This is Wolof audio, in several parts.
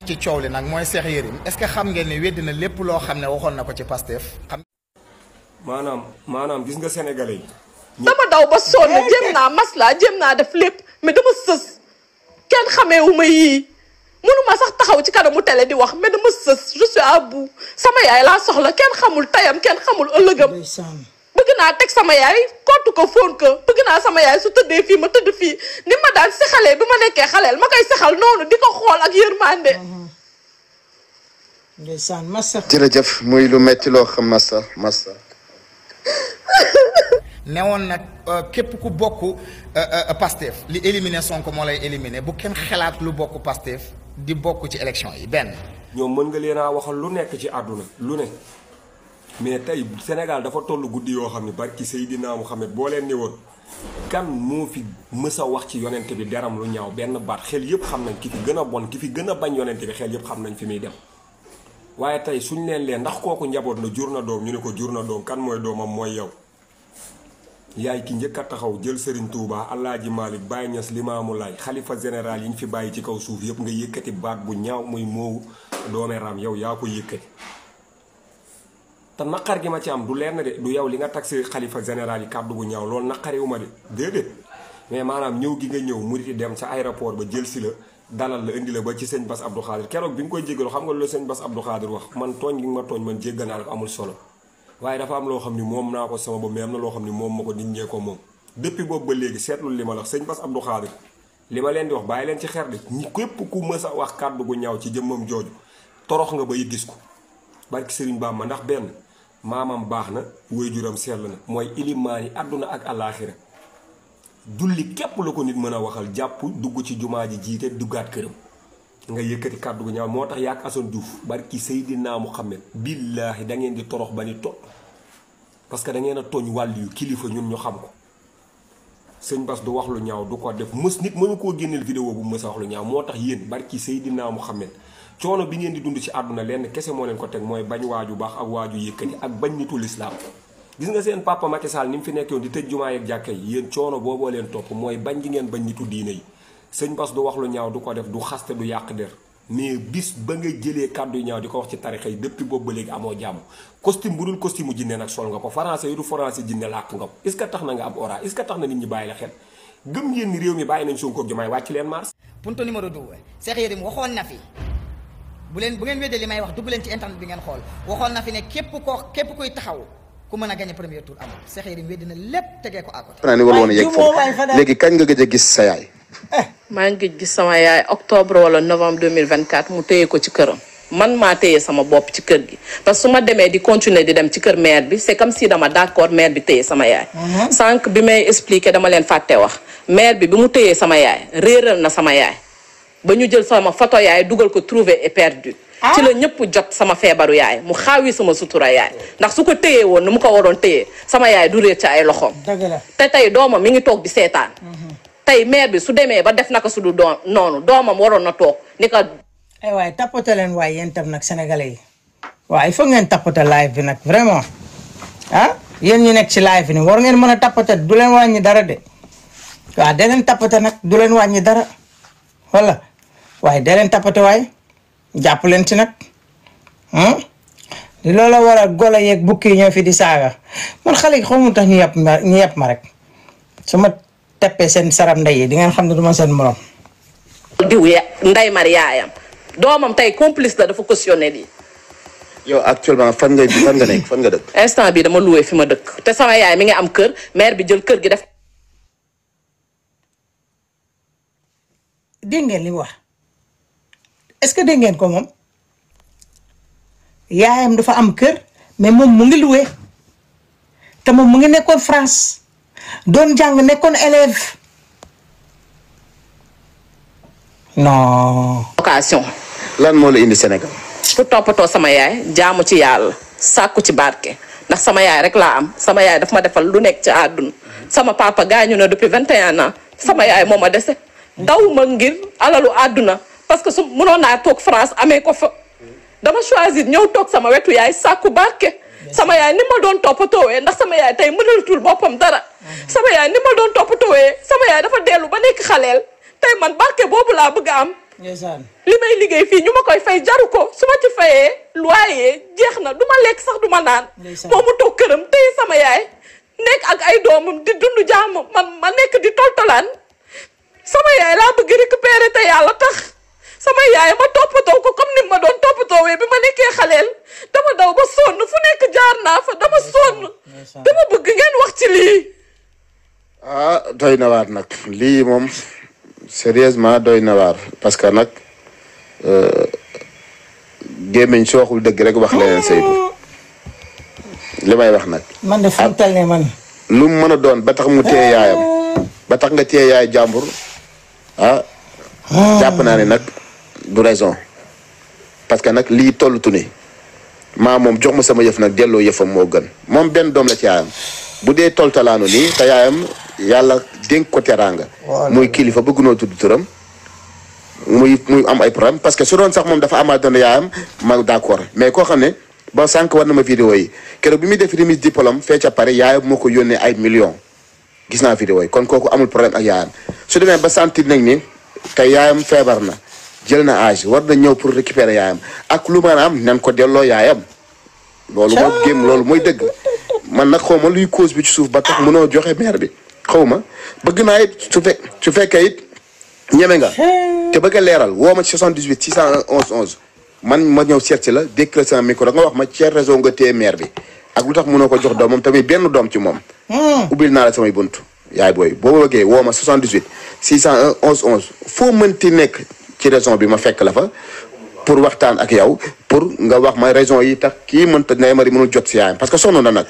ci coow li nag mooy Cheikh Yérim est-ce que xam ngeen ne weddi na lépp loo xam ne waxoon na ko ci Pastef xam. maanaam gis nga sénégalais yi. dama daw ba sonn jéem naa masla jéem naa def lépp mais dama sës kenn xameewu ma yii mënuma sax taxaw ci kanamu télé di wax mais dama sës je suis à bout sama yaay laa soxla kenn xamul tayam kenn xamul ëllëgam. bëgg naa teg sama yaay kottu ko fóon ko bëgg naa sama yaay su tëddee fii ma tëdd fii ni ma daan sexalee bi ma nekkee xaleel ma koy sexal noonu di ko xool ak yërmande. ndeysaan massa. jërëjëf muy lu metti loo xam massa. newoon nag képp ku bokk Pastef li éliminer Sonko moo lay éliminer bu kenn xalaat lu bokk Pastef di bokk ci élection yi benn. ñoom mën nga leen a waxal lu nekk ci àdduna lu ne mais tey Sénégal dafa toll guddi yoo xam ne barki Seydina Muhammad boo leen ni woon kan moo fi mës a wax ci yonent bi deram lu ñaaw benn baat xel yëpp xam nañ ki fi gën a bon ki fi gën a bañ yonent bi xel yëpp xam nañ fi muy dem. waaye tey suñ leen ndax kooku njaboot na jur na doom ñu ne ko jur na doom kan mooy doomam mooy yow. yaay ki njëkk a taxaw jël Serigne Touba Alaaji Malick Baye Niass Limaamu Laay xalifa général yi ñu fi bàyyi ci kaw suuf yëpp nga yëkkati baat bu ñaaw muy moowu doomeeraam yow yaa ko yëkkati. te naqar gi ma ci am du lenn de du yow li nga tax si xalifa général yi kàddu gu ñaaw loolu naqariwu ma de déedéet mais maanaam ñëw gi nga ñëw murit dem sa aéroport ba jël si la dalal la indi la ba ci sëñ Bass Abdou Khadir keroog bi nga koy jéggalu xam nga loolu sëñ Bass Abdou Khadir wax man tooñ gi nga ma tooñ man jéggal naa la ko amul solo. waaye dafa am loo xam ni moom naa ko sama bopp mais am na loo xam ni moom ma ko nit ñee ko moom depuis boobu ba léegi seetlu li ma la wax sëñ Bass Abdou Khadir li ma leen di wax bàyyi leen ci xer de ñi képp ku mës a wax kàddu gu ñaaw ci jëmmam jooju torox nga ba yi gis ko barki Serigne Bamba ndax benn maamam baax na waajuram sell na mooy ilimaani àdduna ak àllaaxira julli képp la ko nit mën a waxal jàpp dugg ci jumaa ji jiite duggaat këram nga yëkkati kàddu gu ñaaw moo tax yaak Assane Diouf barki Seydina Muhammad billaahi da ngeen di torox ba ni tot parce que da ngeen a tooñ wàll yu kilifa ñun ñu xam ko sëñ Bass du wax lu ñaaw du ko def mës nit mënu koo génneel vidéo bu mës a wax lu ñaaw moo tax yéen barki Seydina Muhammad coono bi ngeen di dund ci àdduna lenn kese moo leen ko teg mooy bañ waaju baax ak waaju yëkkati ak bañ nitu lislaam gis nga seen papa Macky Sall ni mu fi nekkoon di tëj jumaa ak jàkka yi yéen coono booboo leen topp mooy bañ gi ngeen bañ nitu diine yi sëñ Bass du wax lu ñaaw du ko def du xaste du yàq der mais bis ba nga jëlee kàddu ñaaw di ko wax ci tarixa yi depuis boobu ba léegi amoo jàmm costume bu dul costume u jinne nag sol nga ko français yu du français jinne làkk nga ko est-ce que tax na nga am aura est-ce que tax na nit ñi bàyyi la xel gëm ngeen ni réew mi bàyyi nañ Sonko ak Diomaye wàcc leen mars. punto numéro 2 Cheikh Yérim waxoon na fi bu ngeen weddee li may wax dugg leen ci internet bi ngeen xool waxoon na fi ne képp kuy taxaw ku mën a gagné premier tour amul Cheikh Yérim weddi na lépp tegee ko à côté. xanaa ni war woon a yegg foofu léegi kañ nga gëj a gis sa yaay. maa ngi gis sama yaay octobre wala novembre 2024 mu téye ko ci këram man maa téye sama bopp ci kër gi parce que su ma demee di continuer di dem ci kër mère bi c'est comme si dama d'accord mère bi téye sama yaay. sànq bi may expliquer dama leen fàtte wax mère bi mu téyee sama yaay réeral na sama yaay ba ñu jël sama photo yaay dugal ko trouvé et perdu. ci la ñëpp jot sama feebaru yaay mu xaawi sama sutura yaay ndax su ko téyee woon nu mu ko waroon téyee sama yaay du réer ci ay loxoom. te tey doomam mi ngi toog di seetaan. tey mère bi su demee ba def naka su du doom noonu doomam waroon na toog ni ko. ay waay tapote leen waay yéen tam nag sénégalais yi waaw il faut ngeen tapote live bi nag vraiment ah yéen ñu nekk ci live bi ni war ngeen mën a tapote du leen wàññi dara de waaw da leen tapote nag du leen wàññi dara wala waaye da leen tapote waay jàpp leen ci nag di loola war a golo yeeg bukki yi ñoo fi di saaga man xale yi xamul tax ñu yàpp ma rek su ma teppee seen saram ndey yi di ngeen xam ne du ma seen morom. diw ya nday mari yaayam doomam tey complice la dafa cautionné lii. yow actuellement fan nga nekk fan nga dëkk. instant bi dama loué fi ma dëkk te sama yaay mi ngi am kër maire bi jël kër gi def. dégg ngeen li mu wax est-ce que dégg ngeen ko moom yaayam dafa am kër mais moom mu ngi loué te moom mu ngi nekkoon France doon jàng nekkoon élève non. location. lan moo la indi Sénégal. pour toppatoo sama yaay jaamu ci yàlla sàkku ci barke ndax sama yaay rek laa am sama yaay daf ma defal lu nekk ci àdduna sama papa gaañu na depuis 21 ans sama yaay moo ma dese daw ma ngir alalu àdduna parce que su mënoon naa toog France amee ko fa dama choisir ñëw toog sama wetu yaay sàkku barke sama yaay ni ma doon toppatoowee ndax sama yaay tey mënalatul boppam dara sama yaay ni ma doon toppatoowee sama yaay dafa dellu ba nekk xaleel tey man barke boobu laa bëgg a am li may liggéey fii ñu ma koy fayee loyer jeex na du ma lekk sax du ma naan. moom mu toog këram tey sama yaay nekk ak ay doomam di dund jàmm ma nekk di toltolaan sama yaay laa bëgg récupérer te yàlla tax sama yaay ma toppatoo ko comme ni ma doon toppatoowee bi ma nekkee xaleel dama daw ba sonn fu nekk jaar naa fa dama sonn dama bëgg ngeen wax ci lii. ah doy na waar nag lii moom sérieusement doy na waar parce que nag gémmiñ su waxul dëgg rek wax leneen Seydou li may wax nag. man de fi mu toll nii man. lu mu mën a doon ba tax mu téye yaayam ba tax nga téye yaay jàmbur jàpp naa ne nag du raison parce que nag lii tollutu ni maa moom jox ma sama yëf nag delloo yëfam moo gën moom benn doom la ci yaayam bu dee toltalaanu nii te yaayam yàlla dénk ko teraanga muy kilifa bëgg noo tudd turam muy am ay problème parce que su doon sax moom dafa amaat doon yaayam ma d'accord mais koo xam ne ba sànq war na ma vidéo yi keroog bi muy def remise diplôme fee ca pare yaayam moo ko yónnee ay millions gis naa vidéo yi kon kooku amul problème ak yaayam su demee ba sentir nañ ni te yaayam feebar na jël na âge war na ñëw pour récupérer yaayam ak lu mën a am nan ko delloo yaayam loolu moo gémm loolu mooy dëgg man nag xaw ma luy cause bi ci suuf ba tax mënoo joxe maire bi xaw ma bëgg naa it su fekkee it ñeme nga te bëgg a leeral woo ma ci 78 601 11 11 man ma ñëw seet si la déclaré sama micro nga wax ma ci réseau nga téye maire bi ak lu tax mënoo ko jox doom moom tamit benn doom ci moom ubbil naa la samay bunt yaay booy boo bëggee woo ma 78 601 11 11 foo mënti nekk ci raison bi ma fekk la fa pour waxtaan ak yow pour nga wax ma raison yi tax kii mënta Ndeye Marie mënul jot si yaayam parce que sonn na nag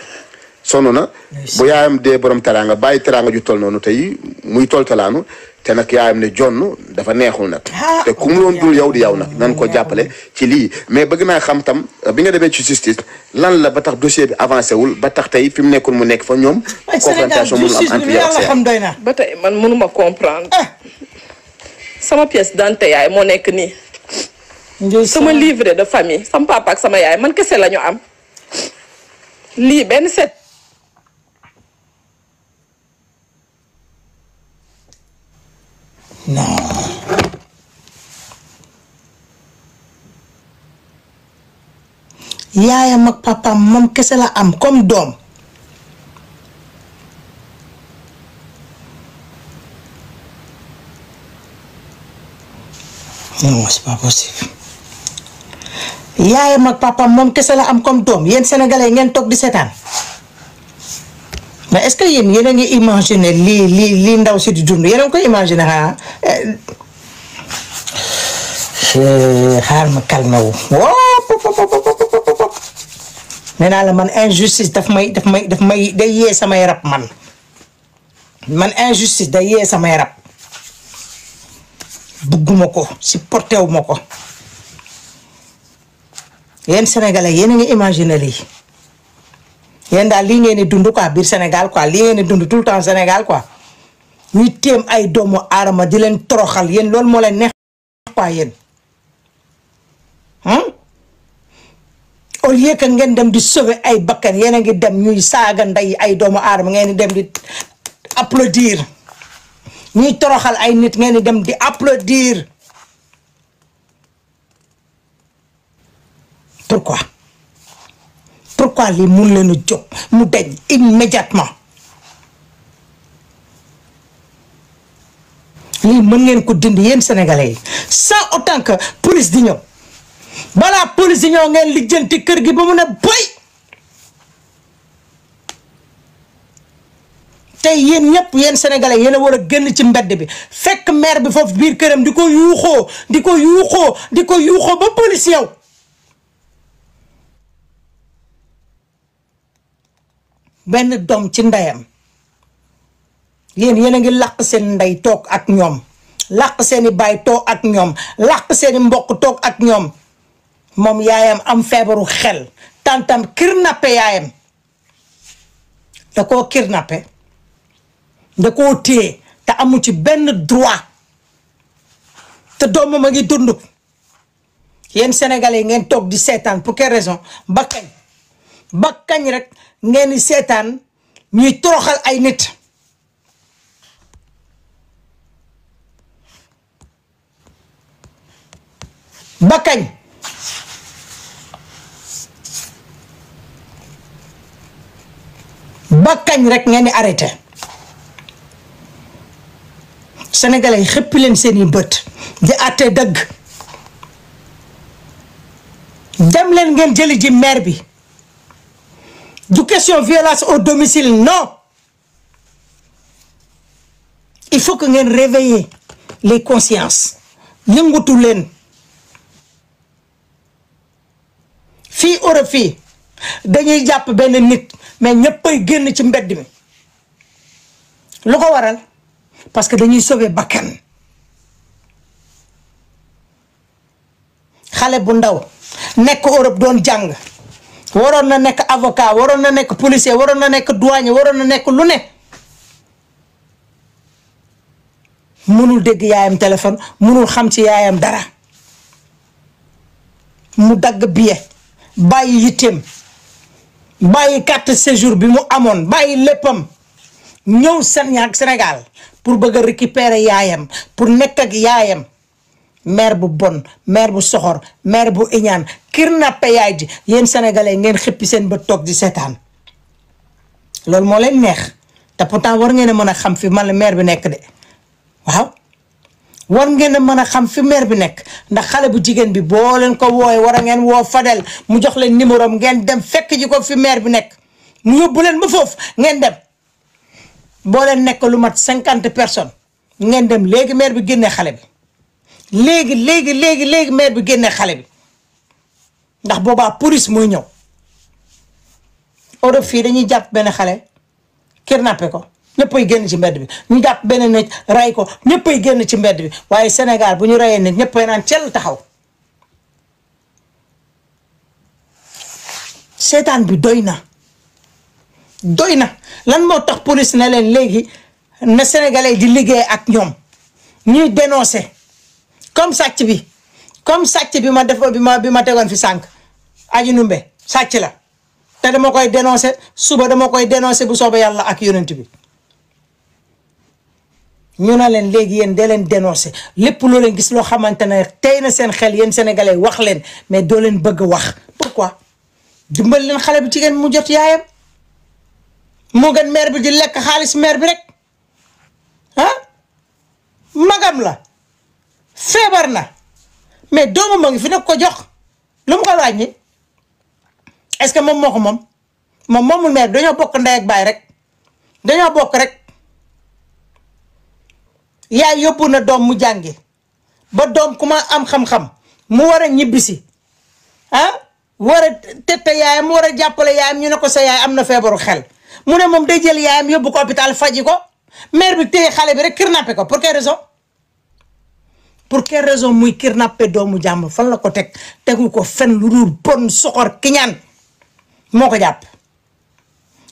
sonn na bu yaayam dee borom teraanga bàyyi teraanga ju tol noonu tey muy toltalaanu te nag yaayam ne jonn dafa neexul nag te ku mu loon dul yow di yow nag nan ko jàppale ci lii mais bëgg naa xam tam bi nga demee ci justice lan la ba tax dossier bi avancé wul ba tax tey fi mu nekkul mu nekk fa ñoom confrontation mënul am entre yow ak ba tey man mënuma comprendre sama pièce d'identité yaay moo nekk nii sama livret de famille sama papa ak sama yaay man kese la ñu am lii benn set non yaayam ak papaam moom kese la am comme doom non c'est pas possible yaayam ak papaam moom kese la am comme doom yéen sénégalais ngeen toog di seetaan mais est-ce que yéen a ngi imaginer lii ndaw si di dund yéen a ngi koy imaginer xaar ma calme wu nee naa la man injustice daf may day yee samay rab man injustice day yee samay rab bugguma ko supporté wu ma ko yéen sénégalais yéen a ngi imaginer lii yéen daal lii ngeen di dund quoi biir Sénégal quoi lii ngeen di dund tout le temps Sénégal quoi ñuy téem ay doomu aadama di leen toroxal yéen loolu moo leen neex quoi yéen au lieu que ngeen dem di sauver ay bakkan yéen a ngi dem ñuy saaga ndey ay doomu aadama ngeen di dem di applaudir ñuy toroxal ay nit ngeen di dem di applaudir pourquoi lii mun leen a jóg mu deñ immédiatement lii mën ngeen ko dindi yéen sénégalais yi sans autant que police di ñëw balaa police di ñëw ngeen lijjanti kër gi ba mu ne boy tey yéen ñëpp yéen sénégalais yéen a war a génn ci mbedd bi fekk maire bi foofu biir këram di ko yuuxoo ba police yow benn doom ci ndeyam yéen a ngi làq seen ndey toog ak ñoom làq seeni baay toog ak ñoom làq seeni mbokk toog ak ñoom moom yaayam am feebaru xel tantam kidnappé yaayam da koo kidnappé da koo téye te amu ci benn droit te doomam a ngi dund yéen sénégalais yi ngeen toog di seetaan pour quelle raison ba kañ rek ngeen di seetaan ñuy toroxal ay nit ba kañ ba kañ rek ngeen di arrêté sénégalais yi xëppi leen seeni bët di àtte dëgg dem leen ngeen jëli ji maire bi du question violence au domicile non il faut que ngeen réveiller les consciences yëngatu leen fii Europe fii dañuy jàpp benn nit mais ñëppay génn ci mbedd mi lu ko waral parce que dañuy sauver bakkan xale bu ndaw nekk Europe doon jàng waroon na nekk avocat waroon na nekk policier waroon na nekk douanier waroon na nekk lu ne mënul dégg yaayam téléphone mënul xam ci yaayam dara mu dagg billet bàyyi yitteem bàyyi carte séjour bi mu amoon bàyyi léppam ñëw Sénégal pour bëgg a récupérer yaayam pour nekk ak yaayam mère bu bon mère bu soxor mère bu iñaan kidnappé yaay ji yéen sénégalais ngeen xippi seen ba toog di seetaan loolu moo leen neex te pourtant war ngeen a mën a xam fi man la mère bi nekk de waaw war ngeen a mën a xam fi mère bi nekk ndax xale bu jigéen bi boo leen ko wooye war a ngeen woo Fadel mu jox leen numéro am ngeen dem fekk ji ko fi mère bi nekk mu yóbbu leen ba foofu ngeen dem boo leen nekk lu mat 50 personnes ngeen dem léegi mère bi génnee xale bi léegi mère bi génnee xale bi ndax boobaa police mooy ñëw Europe fii dañuy jàpp benn xale kidnappé ko ñëppay génn ci mbedd bi ñu jàpp benn nit ray ko ñëppay génn ci mbedd bi waaye Sénégal bu ñu rayee nit ñëppay naan cell taxaw seetaan bi doy na lan moo tax police ne leen léegi na sénégalais di liggéey ak ñoom ñuy dénoncer comme sàcc bi ma def bi ma tegoon fi sànq aji numbe sàcc la te dama koy dénoncer suba dama koy dénoncer bu soobee yàlla ak yonent bi ñu na leen léegi yéen dee leen dénoncer lépp loo leen gis loo xamante ne tey na seen xel yéen sénégalais wax leen mais doo leen bëgg a wax pourquoi dimbali leen xale bu jigéen mu jot yaayam moo gën maire bi di lekk xaalis maire bi rek ah magam la feebar na mais doomam ma ngi fi nag ko jox lu mu ko wàññi est-ce que moom moo ko moom moomul maire bi dañoo bokk ndey ak baay rek dañoo bokk rek yaay yóbbu na doom mu jàngi ba doom ku ma am xam-xam mu war a ñibbisi war a tette yaayam mu war a jàppale yaayam ñu ne ko sa yaay am na feebaru xel mu ne moom day jël yaayam yóbbu ko hôpital faji ko maire bi téye xale bi rek kidnappé ko pour quelle raison muy kidnappé doomu jàmm fan la ko tegu ko fen lu dul bon soxor kiñaan moo ko jàpp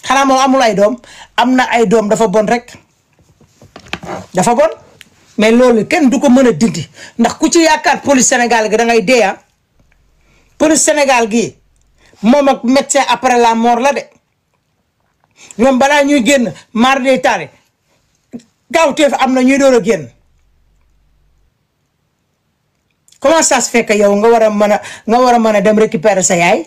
xanaa moom amul ay doom am na ay doom dafa bon rek dafa bon mais loolu kenn du ko mën a dindi ndax ku ci yaakaar police Sénégal gi da ngay dee police Sénégal gi moom ak médecin après la mort la de ñoom balaa ñuy génn mar day taale gaawteef am na ñuy door a génn comment ça se fait que yow nga war a mën a dem récupérer sa yaay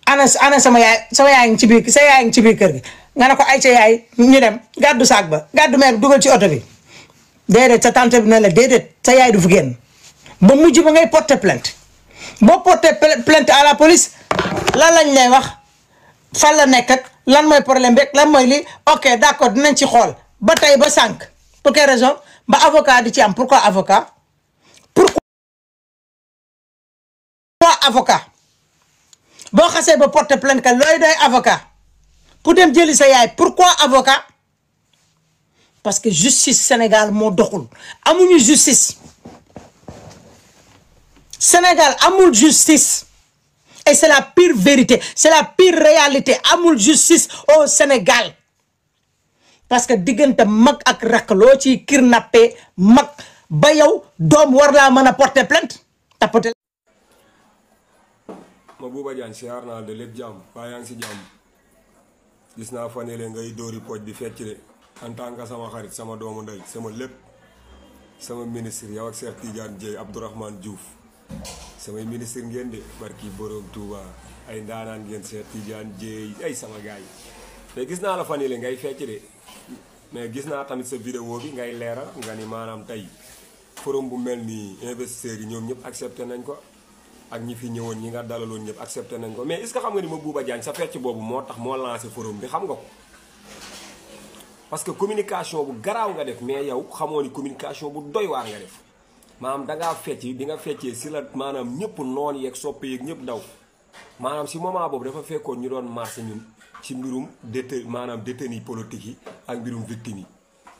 ana sama yaay ngi ci biir sa yaay ngi ci biir kër gi nga ne ko ay ca yaay ñu dem gàddu saak ba gàddu meer bi dugal ci oto bi déedéet sa tante bi ne la déedéet sa yaay du fi génn ba mujj ba ngay porter plainte boo porter plainte à la police lan lañ lay wax fan la nekk ak lan mooy problème bi lan mooy lii ok d'accord dinañ ci xool ba tey ba sànq pour quelle raison ba avocat di ci am pourquoi avocat boo xasee ba porter plainte ka looy doy avocat pour dem jëli sa yaay pourquoi avocat parce que justice Sénégal moo doxul amuñu justice Sénégal amul justice et c'est la pire vérité c'est la pire réalité amul justice au Sénégal parce que diggante mag ak rakk loo ci kidnappé mag ba yow doom war laa mën a porter plainte tapoter. ma Bouba Diagne siyaar naa de lépp jàmm waaye yaa ngi si jàmm gis naa fa ne leen ngay dóori pooj di fecc de en tant que sama xarit sama doomu ndey sama lépp sama ministre yow ak Cheikh Tidiane Dieye Abdourahmane Diouf samay ministre ngeen de barki borom Touba ay ndaanaan ngeen Cheikh Tidiane Dieye ay sama gaay te gis naa la fan yii ngay fecc de mais gis naa tamit sa vidéo bi ngay leeral nga ni maanaam tey forum bu mel ni investisseurs yi ñoom ñëpp accepté nañ ko ak ñi fi ñëwoon ñi nga dalaloon ñëpp accepté nañ ko mais est-ce que xam nga ni Mabouba Diagne sa fecc boobu moo tax moo lancé forum bi xam nga ko parce que communication bu garaaw nga def mais yow xamoo ni communication bu doy waar nga def maanaam dangaa fecc bi nga feccee si la maanaam ñëpp noon yeeg soppe yeeg ñëpp daw maanaam si moment boobu dafa fekkoon ñu doon marché ñun ci mbirum maanaam détenu politique yi ak mbirum victime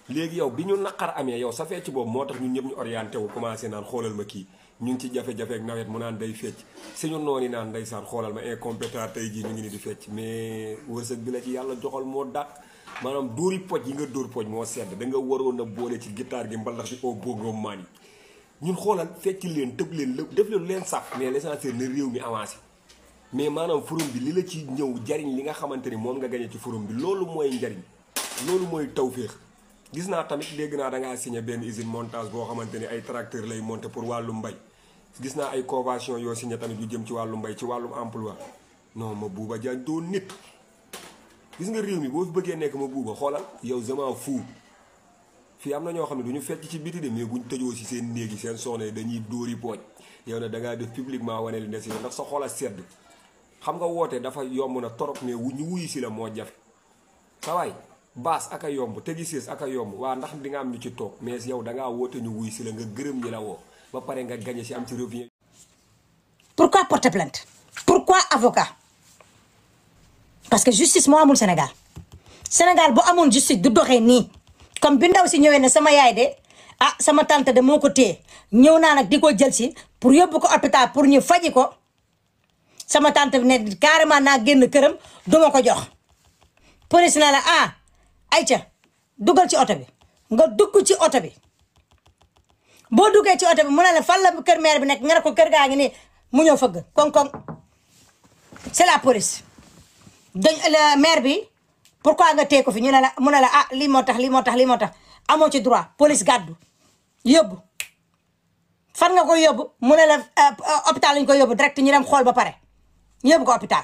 yi léegi yow bi ñu naqar amee yow sa fecc boobu moo tax ñun ñëpp ñu orienté wu commencé naan xoolal ma kii ñu ngi ci jafe-jafe ak nawet mu naan day fecc suñu noon yi naan ndeysaan xoolal ma incompétent tey jii ñu ngi ni di fecc mais wërsëg bi la ci yàlla joxal moo dàq maanaam dóori poj yi nga dóor poj moo sedd da nga waroon a boole ci guitare gi mbalax bi au bogo maan yi ñun xoolal fecc leen tëb leen def leen leen saf mais l'essentiel na réew mi avancé mais maanaam forum bi li la ci ñëw jariñ li nga xamante ni moom nga gañe ci forum bi loolu mooy njariñ loolu mooy tawféex gis naa tamit dégg naa da ngaa signé benn usine montage boo xamante ni ay tracteur lay monté pour wàllu mbay gis naa ay convention yoo signé tamit yu jëm ci wàllu mbay ci wàllum emploi non Mabouba Diagne doo nit gis nga réew mi boo fi bëggee nekk Mabouba xoolal yow zaman fou fii am na ñoo xam ne du ñu fecc ci biti de mais buñ tëjoo si seen néegi seen soxna yi dañuy dóori pooj yow ne da ngaa def publiquement wane li ne si ndax sa xol a sedd xam nga woote dafa yomb na torop mais ñu wuyu si la moo jafe sa waay baas ak a yomb tegi siis ak a yomb waa ndax di nga am ñu ci toog mais yow da ngaa woote ñu wuyu si la nga gërëm ñi la woo ba pare nga gagné si am ci revient. Pourquoi porter plainte? Pourquoi avocat? Parce que justice moo amul Sénégal Sénégal bu amoon justice du doxee nii comme bi ndaw si ñëwee ne sama yaay de ah sama tante de moo ko téye ñëw naa nag di ko jël si pour yóbbu ko hôpital pour ñu faji ko sama tante bi ne carrément naa génn këram duma ko jox police na la ah ayca dugal ci oto bi nga dugg ci oto bi boo duggee ci oto bi mu ne la fan la kër maire bi nekk nga ne ko kër gaa ngi nii mu ñëw fëgg koŋ-koŋ c'est la police dañ la maire bi pourquoi nga téye ko fi ñu ne la mu ne la ah lii moo tax lii moo tax lii moo tax amoo ci droit police gàddu yóbbu fan nga koy yóbbu mu ne la hôpital lañ koy yóbbu direct ñu dem xool ba pare ñu yóbbu ko hôpital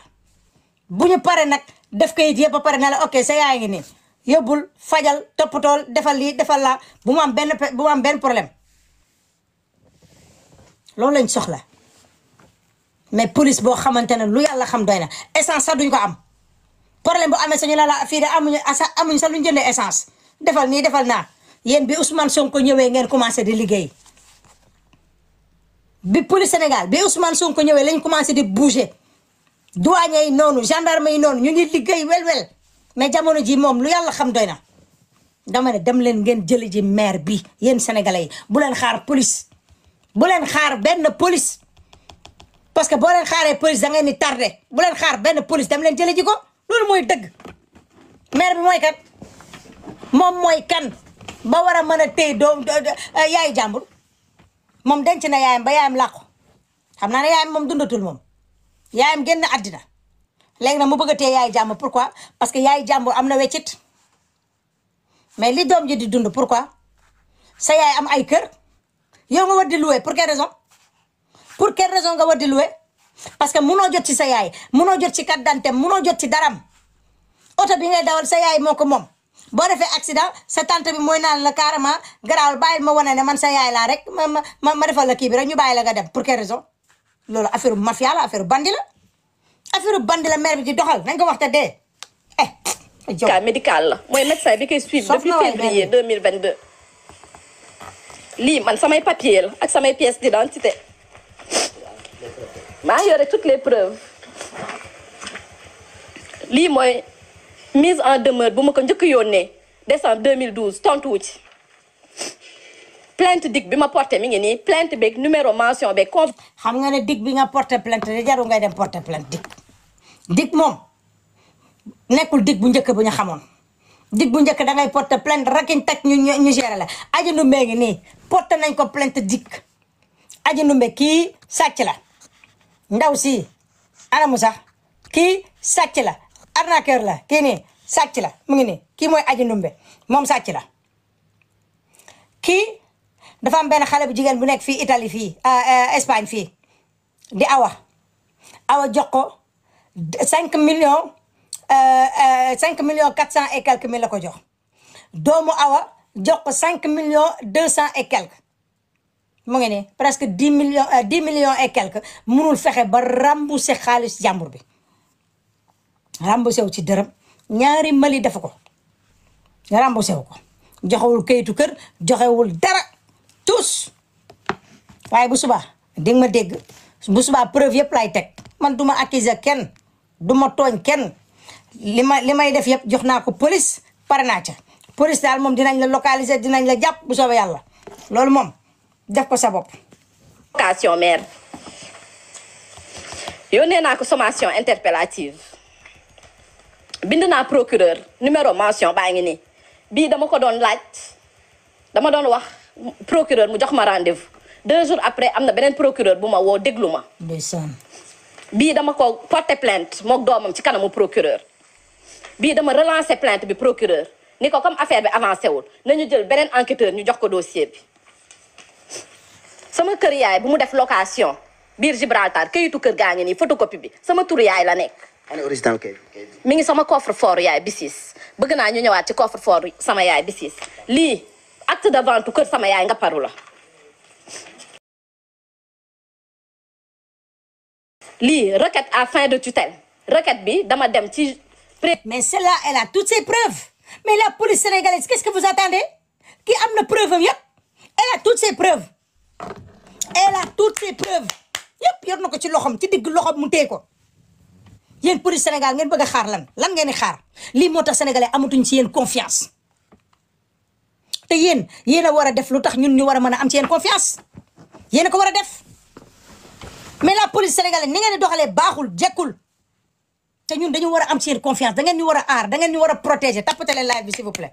bu ñu pare nag def kayit yëpp ba pare ne la ok sa yaay ngi nii yóbbul fajal toppatool defal lii defal laa bu mu am benn problème loolu lañ soxla mais police boo xamante ne lu yàlla xam doy na essence sax duñ ko am problème bu amee sañu ne la fii de amuñ sax luñ jëndee essence defal nii defal naa yéen bi Ousmane Sonko ñëwee ngeen commencé di liggéey bi police Sénégal bi Ousmane Sonko ñëwee lañ commencé di bouger douanier yi noonu gendarme yi noonu ñu ngi liggéey wel mais jamono ji moom lu yàlla xam doy na dama ne dem leen ngeen jëli ji maire bi yéen sénégalais yi bu leen xaar police bu leen xaar benn police parce que boo leen xaaree police da ngeen ni tardé bu leen xaar benn police dem leen jëli ji ko loolu mooy dëgg maire bi mooy kan moom mooy kan ba war a mën a téye doom yaayu jàmbur moom denc na yaayam ba yaayam làqu xam naa ne yaayam moom dundatul moom yaayam génn àddina léegi nag mu bëgg a téye yaayu jàmbur pourquoi parce que yaayu jàmbur am na weccit mais li doom ji di dund pourquoi sa yaay am ay kër yow nga war di louer pour quelle raison nga war di louer parce que munoo jot ci sa yaay munoo jot ci carte d'identité munoo jot ci daram oto bi ngay dawal sa yaay moo ko moom boo defee accident sa tante bi mooy naan la carrément garaawal bàyyil ma wane ne man sa yaay laa rek ma defal la kii bi rek ñu bàyyi la nga dem pour quelle raison loolu affaire mafia la affaire bandi la maire bi di doxal nañ ko wax te dee cas médical la mooy médecin bi koy suivre depuis février 2022 lii man samay papier la ak samay pièces d'identité maa yore toutes les preuves lii mooy mise en demeure bu ma ko njëkk yónnee décembre 2012 tontu wu ci plainte dig bi ma porté mi ngi nii plainte beeg numéro mention beeg xam nga ne dig bi nga porté plainte de jarul ngay dem porté plainte dig moom nekkul dig bu njëkk bu ñu xamoon dig bu njëkk da ngay porté plainte rakiñ taj ñu géré la Adji Ndoumbé ngi nii porté nañ ko plainte dig Adji Ndoumbé kii sàcc la ndaw si anamu sax kii sàcc la arnaqueur la kii nii sàcc la mu ngi nii kii mooy Adji Ndoumbé moom sàcc la kii dafa am benn xale bu jigéen bu nekk fii Italie fii Espagne fii di awa jox ko 5 millions 5 millions 400 et quelques mille la ko jox doomu awa jox ko 5 millions 200 et quelques mu ngi ne presque 10 millions et quelques munul fexe ba rembourser xaalis jàmbur bi remboursé wu ci dërëm ñaari Mali dafa ko remboursé wu ko joxewul kayitu kër joxewul dara tous waaye bu subaa di nga ma dégg bu subaa preuve yëpp lay teg man duma accuser kenn duma tooñ kenn li may def yëpp jox naa ko police pare naa ca police daal moom dinañ la localiser dinañ la jàpp bu soobee yàlla loolu moom def ko sa bopp. location maire yónnee naa ko sommation interpellative bind naa procureur numéro mention baa ngi nii bii dama ko doon laaj dama doon wax procureur mu jox ma rendez-vous 2 jours après am na beneen procureur bu ma woo déglu ma. ndeysaan. bii dama ko porter plainte mook doomam ci kanamu procureur bii dama relancer plainte bi procureur ni ko comme affaire bi avancé wul nañu jël beneen enquêteur ñu jox ko dossier bi. sama kër yaay bu mu def location biir Gibraltar kayitu kër gaa ngi nii photocopie bi sama tur yaay la nekk. ana original kay mi ngi sama coffre fort yaay bisis bëgg naa ñu ñëwaat ci coffre fort sama yaay bisis lii acte de vente kër sama yaay nga paru la. lii requête à fin de tutelle requête bi dama dem ci. mais celle-là elle a toutes ses preuves mais la police sénégalaise qu'est-ce que vous attendez ki am na preuve am yëpp elle a toutes ses preuves elle a toutes ses preuves yëpp yor na ko ci loxom ci digg loxom mu téye ko yéen police Sénégal ngeen bëgg a xaar lan ngeen di xaar lii moo tax sénégalais amatuñ ci yéen confiance te yéen a war a def lu tax ñun ñu war a mën a am ci yéen confiance yéen a ko war a def. mais la police sénégalaise ni ngeen di doxalee baaxul jekkul te ñun dañu war a am ci yéen confiance da ngeen ñu war a aar da ngeen ñu war a protéger tapoter leen live bi s'il vous plaît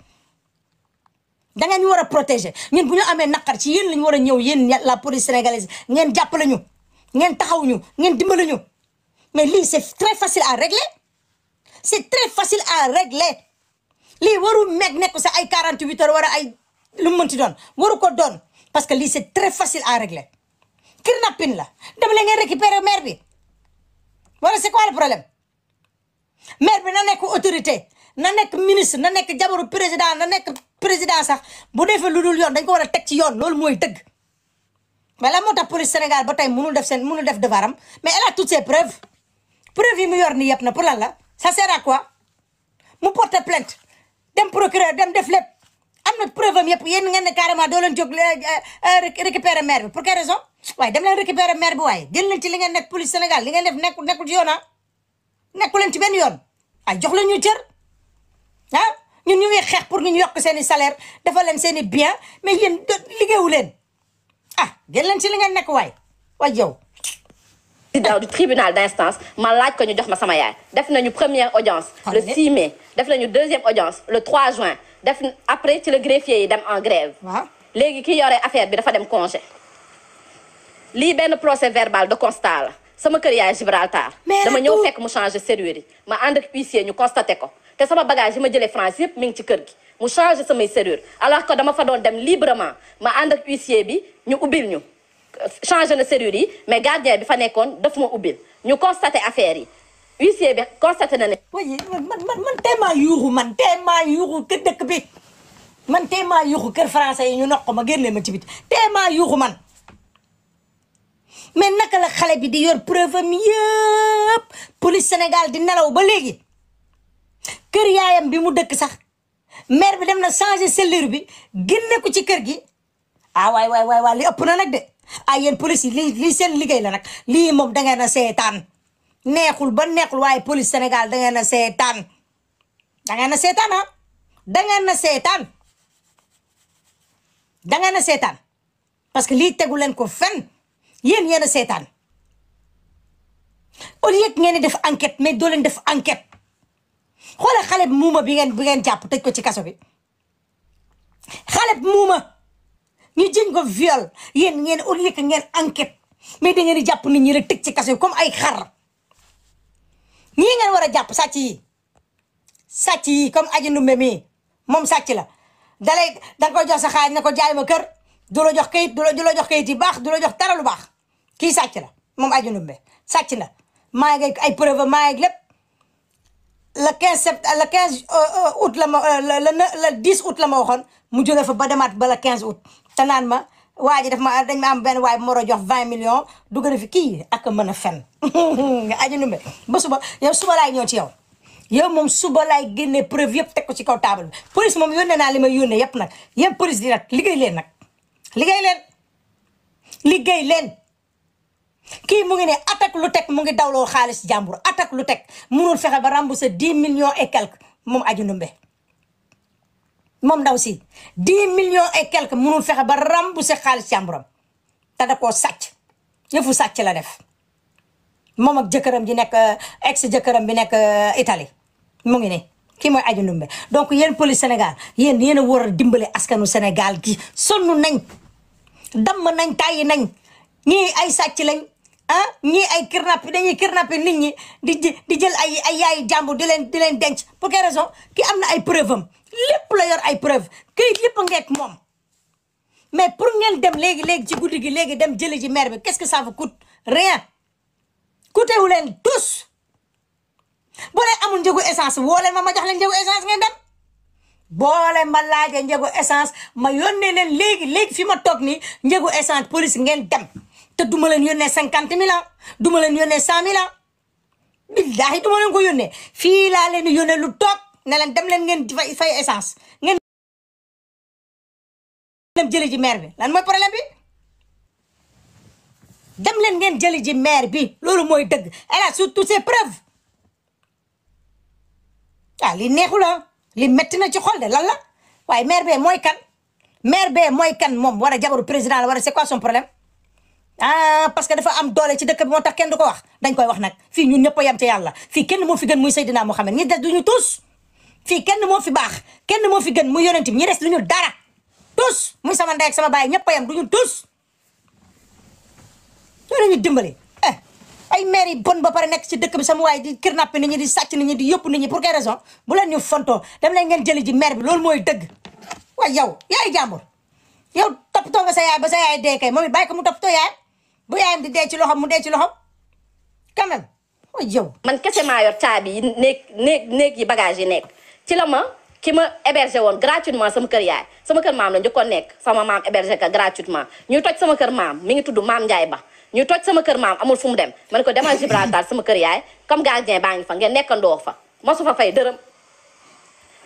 da ngeen ñu war a protéger ñun bu ñu amee naqar ci yéen lañu war a ñëw yéen la police sénégalaise ngeen jàppale ñu ngeen taxaw ñu ngeen dimbali ñu mais lii c'est très facile à régler c'est très facile à régler lii warul nekk sa ay 48 heures war a ay lu mu mënti doon waru ko doon parce que lii c'est très facile à régler. kidnapping la dama la ngeen récupérer maire bi wala c'est quoi le problème maire bi na nekk autorité na nekk ministre na nekk jabaru président na nekk président sax bu defee lu dul yoon dañ ko war a teg ci yoon loolu mooy dëgg mais la moo tax police Sénégal ba tey mënul def devoiram mais elle a toutes ses preuves yi mu yor nii yëpp na pour lan la ça sert à quoi mu porter plainte dem procureur dem def lépp am na preuve am yëpp yéen ngeen ne carrément doo leen jóg récupérer maire bi pour quelle raison waaye dem leen récupérer maire bi waaye jël leen ci li ngeen nekk police Sénégal li ngeen def nekkul ci yoon nekku leen ci benn yoon ay jox leen ñu cër ñun ñu ngi xeex pour ñu yokk seen i salaire dafa leen seen i bien mais yéen liggéeyu leen jël leen ci li ngeen nekk waay yow. président du tribunal d'instance ma laaj ko ñu jox ma sama yaay def nañu première audience le 6 mai def nañu deuxième audience le 3 juin après ci le greffier yi dem en grève léegi ki yore affaire bi dafa dem congé lii benn procès verbal de constat la sama kër yaay Gibraltar dama ñëw fekk mu changé serrure yi ma ànd ak huissier ñu constaté ko te sama bagage yi ma jëlee France yëpp mi ngi ci kër gi mu changé samay serrure alors que dama fa doon dem librement ma ànd ak huissier bi ñu ubbil ñu changé na serrure yi mais gardien bi fa nekkoon daf ma ubbil ñu constaté affaire yi huissier bi constaté na ne. waaye man teemaa yuuxu kër dëkk bi man teemaa yuuxu kër français yi ñu noq ma génne ma ci biti teemaa yuuxu man mais naka la xale bi di yor preuve am yëpp police Sénégal di nelaw ba léegi kër yaayam bi mu dëkk sax maire bi dem na changer cellule bi génne ko ci kër gi waay li ëpp na nag de yéen police yi lii seen liggéey la nag lii moom da ngeen a seetaan neexul ba neexul waaye police Sénégal da ngeen a seetaan da ngeen a seetaan parce que lii tegu leen ko fen yéen a seetaan au lieu ngeen di def enquête mais doo leen def enquête xoolal xale bi muuma bi ngeen jàpp tëj ko ci kaso bi xale bi muuma ñu jëñ ko viol yéen ngeen au lieu que ngeen enquête mais da ngeen di jàpp nit ñi rek tëj ci kaso bi comme ay xar ñii ngeen war a jàpp sàcc yi comme Aji Ndumbe mii moom sàcc la danga koy jox sa xaalis ne ko jaay ma kër du la jox kayit du la jox kayit yi baax du la jox dara lu baax kii sàcc la moom Aji Ndumbe sàcc la maa ngi ay preuve maa ngi lépp le 15 août la ma le 10 août la ma waxoon mu jóge fa ba demaat ba le 15 août te naan ma waa ji dañ ma am benn waay bu ma war a jox 20 millions dugg na fi kii ak mën a fen nga Adji Ndoumbé ba suba yow suba laay ñëw ci yow yow moom suba laay génne preuve yëpp teg ko ci kaw table bi police moom yónnee naa li may yónnee yëpp nag yéen police di nag liggéey leen nag liggéey leen kii mu ngi ne attaque lu teg mu ngi dawloo xaalis jàmbur attaque lu teg munul fexe ba rembourser 10 millions et quelques moom Adji Ndoumbé moom ndaw si 10 millions et quelques munul fexe ba rembourser xaalis jàmburam te da koo sàcc yëfu sàcc la def moom ak jëkkëram ji nekk ex jëkkëram bi nekk Italie mu ngi ne kii mooy Adji Ndoumbé donc yéen police Sénégal yéen a war a dimbale askanu Sénégal gi sonn nañ damm nañ tàyyi nañ ñii ay sàcc lañ ñii ay kidnappé dañuy kidnappé nit ñi di jël ay yaayu jàmbur di leen denc pour quelle raison ki am na ay preuve am lépp la yor ay preuve këyit lépp ngeek moom mais pour ngeen dem léegi ci guddi gi léegi dem jëli ji maire bi qu'est-ce que ça vous coûte rien coûté wu leen tous boo leen amul njëgu essence woo leen ma jox leen njëgu essence ngeen dem boo leen ma laajee njëgu essence ma yónnee leen léegi fi ma toog nii njëgu essence police ngeen dem te duma leen yónnee 50 000 duma leen yónnee 100 000 billaahi duma leen ko yónnee fii laa leen di yónnee lu toog ne leen dem leen ngeen fay essence ngeen dem jëli ji maire bi lan mooy problème bi dem leen ngeen jëli ji maire bi loolu mooy dëgg elle a toutes ses preuves li neexul li metti na ci xol de lan la waaye maire bee mooy kan moom war a jabaru président la war a c'est quoi son problème parce que dafa am doole ci dëkk bi moo tax kenn du ko wax dañ koy wax nag fii ñun ñëpp a yem ci yàlla fii kenn moo fi gën muy Seydina Mohamed ñi des duñu tous fii kenn moo fi baax kenn moo fi gën muy yonent bi ñi des duñu dara tous muy sama ndey ak sama baay ñëpp a yem duñu tous loolu ñu dimbali ay maire yi bon ba pare nekk ci dëkk bi sama waay di kidnappé nit ñi di sàcc nit ñi di yóbbu nit ñi pour quelle raison bu leen ñu fontoo dem leen ngeen jëli ji maire bi loolu mooy dëgg waaye yow yaay jàmbur yow toppatoo nga sa yaay ba sa yaay dee kay moom it bàyyi ko mu toppatoo yaay bu yaayam di dee ci loxom mu dee ci loxom quand même waaye yow man kese maa yor caabi yi néeg yi bagage yi nekk ci la ma ki ma hébergé woon gratuitement sama kër yaay sama kër maam la njëkkoon nekk sama maam hébergé ka gratuitement ñuy toj sama kër maam mi ngi tudd Maam Njaay Ba ñu toj sama kër maam amul fu mu dem ma ne ko demal Gibraltar sama kër yaay comme gardien baa ngi fa ngeen nekkandoo fa mosu fa fay dërëm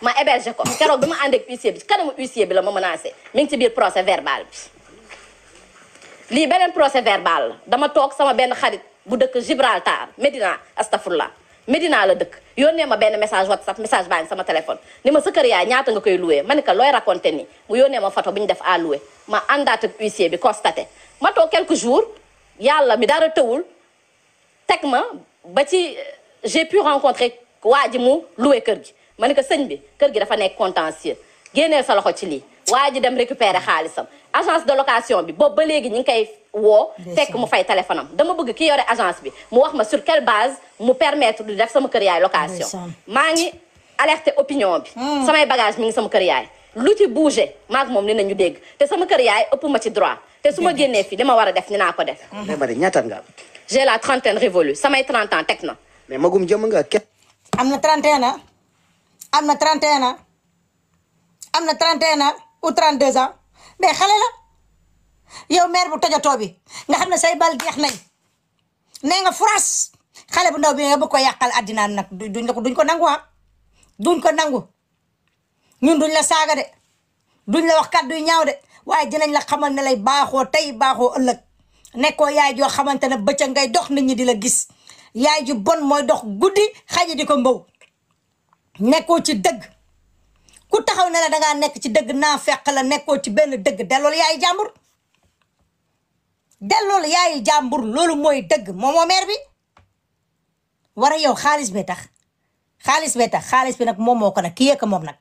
ma hébergé ko keroog bi ma ànd ak huissier bi ci kanamu huissier bi la ma menacé mi ngi ci biir procès verbal bi lii beneen procès verbal la dama toog sama benn xarit bu dëkk Gibraltar Medina astafurlah Medina la dëkk yónnee ma benn message WhatsApp message baa ngi sama téléphone ni ma sa kër yaay ñaata nga koy loué ma ne ko looy raconté ni mu yónnee ma photo bu ñu def à loué ma àndaat ak huissier bi constaté ma toog quelques jours yàlla mi dara tëwul teg ma ba ci j'ai pu rencontrer waa ji mu loué kër gi ma ne ko sëñ bi kër gi dafa nekk contentieux génneel sa loxo ci lii waa ji dem récupérer xaalisam agence de location bi boobu ba léegi ñu ngi koy woo fekk mu fay téléphone am dama bëgg ki yore agence bi mu wax ma sur quelle base mu permettre du def sama kër yaay location maa ngi alerté opinion bi samay bagage mi ngi sama kër yaay lu ci bougé maag moom ni nañu dégg te sama kër yaay ëpp ma ci droit te su ma génnee fii li ma war a def ni naa ko def mais bari ñaata nga am j'ai la trentaine révolue samay 30 ans teg na mais magum jëm nga ket am na 31 ans am na 31 ans am na 31 ans ou 32 ans mais xale la yow maire bu tojatoo bi nga xam ne say bal jeex nañ nee nga France xale bu ndaw bi nga bëgg ko yàqal addinaan nag duñ ko nangu duñ ko nangu ñun duñ la saaga de duñ la wax kàddu yu ñaaw de waaye dinañ la xamal ne lay baaxoo tey baaxoo ëllëg nekkoo yaay joo xamante ne bëccëg ngay dox nit ñi di la gis yaay ju bon mooy dox guddi xaji di ko mbaw nekkoo ci dëgg ku taxaw ne la dangaa nekk ci dëgg naa fekk la nekkoo ci benn dëgg delloolu yaayu jàmbur delloolu yaayu jàmbur loolu mooy dëgg moomoo maire bi war a yow xaalis bee tax xaalis bi nag moom moo ko nag kii yee ko moom nag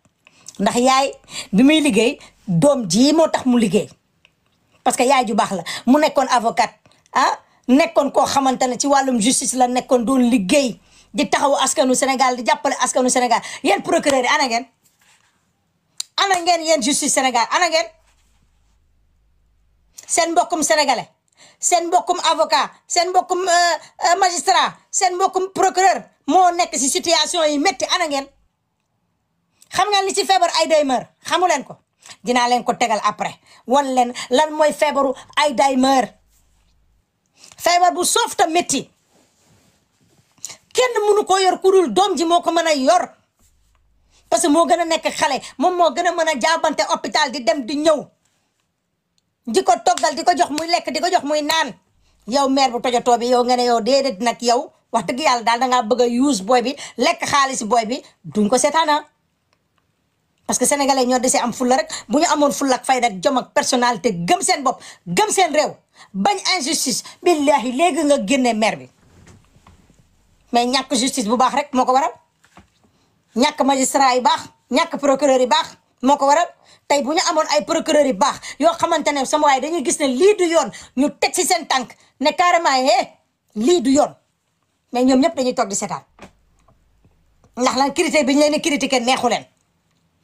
ndax yaay bi muy liggéey doom ji moo tax mu liggéey parce que yaay ju baax la mu nekkoon avocat nekkoon koo xamante ne ci wàllum justice la nekkoon doon liggéey di taxawu askanu Sénégal di jàppale askanu Sénégal yéen procureur yi ana ngeen yéen justice Sénégal ana ngeen seen mbokkum sénégalais seen mbokkum avocat seen mbokkum magistrat seen mbokkum procureur moo nekk si situation yi métti ana ngeen xam ngeen li ci feebar ay day mër xamu leen ko dinaa leen ko tegal après wan leen lan mooy feebaru ay day mër feebar bu soof ta métti kenn mënu ko yor ku dul doom ji moo ko mën a yor parce que moo gën a nekk xale moom moo gën a mën a jaabante hôpital di dem di ñëw di ko toggal di ko jox muy lekk di ko jox muy naan yow mère bu tojotoo bi yow nga ne yow déedéet nag yow wax dëgg yàlla daal dangaa bëgg a use boy bi lekk xaalis boy bi duñ ko seetaana parce que sénégalais ñoo desee am fulla rek bu ñu amoon fulla ak fayda ak jom ak personnalité gëm seen bopp gëm seen réew bañ injustice billahi léegi nga génne mère bi mais ñàkk justice bu baax rek moo ko waral ñàkk magistrat yi baax ñàkk procureur yi baax moo ko waral tey bu ñu amoon ay procureur yi baax yoo xamante ne sama waaye dañuy gis ne lii du yoon ñu teg ci seen tànk ne carrément lii du yoon mais ñoom ñëpp dañuy toog di seetaan ndax lan critiqué bi ñu leen di critiqué neexu leen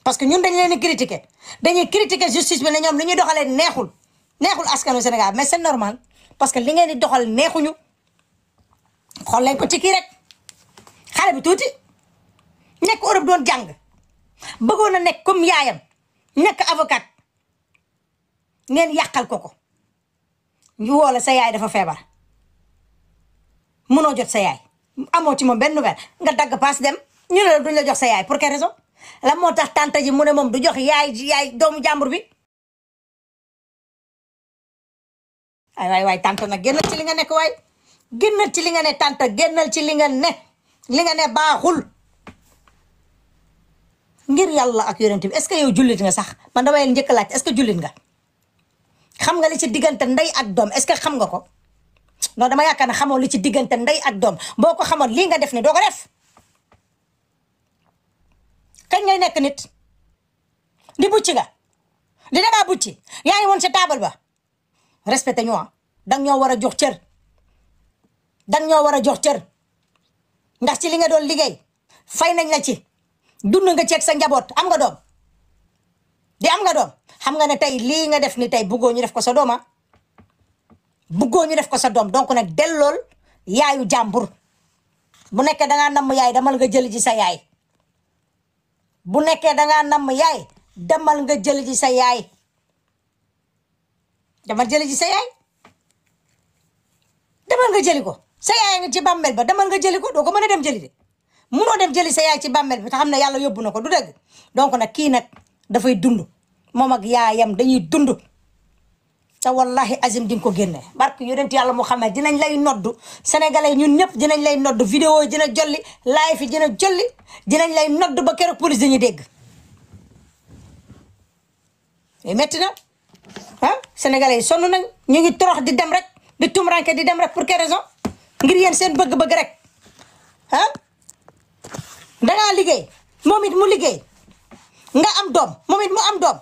parce que ñun dañu leen di critiqué dañuy critiqué justice bi ne ñoom li ñuy doxalee neexul askanu Sénégal mais c'est normal parce que li ngeen di doxal neexuñu xool leen ko ci kii rek xale bi tuuti nekk Europe doon jàng bëggoon a nekk comme yaayam nekk avocat ngeen yàqal ko ñu woo la sa yaay dafa feebar mënoo jot sa yaay amoo ci moom benn nouvelle nga dagg paas dem ñu ne la duñ la jox sa yaay pour quelle raison la moo tax tante ji mu ne moom du jox yaay doomu jàmbur bi waay tante nag génnal ci li nga nekk waay génnal ci li nga ne tante génnal ci li nga ne baaxul ngir yàlla ak yonent bi est-ce que yow jullit nga sax man damay njëkk a laaj est-ce que jullit nga xam nga li ci diggante ndey ak doom est-ce que xam nga ko non dama yaakaar ne xamoo li ci diggante ndey ak doom boo ko xamoon lii nga def ni doo ko def kañ ngay nekk nit di bucci nga di dangaa bucci yaa ngi woon sa taabal ba respecté ñu dang ñoo war a jox cër ndax ci li nga doon liggéey fay nañ la ci dund nga ceeg sa njaboot am nga doom xam nga ne tey lii nga def ni tey bëggoo ñu def ko sa dooma donc nag dellool yaayu jàmbur bu nekkee dangaa namm yaay demal nga jël ji sa yaay demal nga jël ji sa yaay demal nga jëli ko sa yaay nga ci bàmmeel ba demal nga jëli ko doo ko mën a dem jëli de munoo dem jëli sa yaay ci bàmmeel bi te xam ne yàlla yóbbu na ko du dëgg donc nag kii nag dafay dund moom ak yaayam dañuy dund te wallahi azim di nga ko génne barke yonent yàlla moo xam ne dinañ lay noddu sénégalais ñun ñëpp dinañ lay noddu vidéo yi dina jolli live yi dina jolli dinañ lay noddu ba keroog police dañuy dégg metti na sénégalais yi sonn nañ ñu ngi torox di dem rek di tumranke di dem rek pour quelle raison ngir yéen seen bëgg-bëgg rek dangaa liggéey moom it mu liggéey nga am doom moom it mu am doom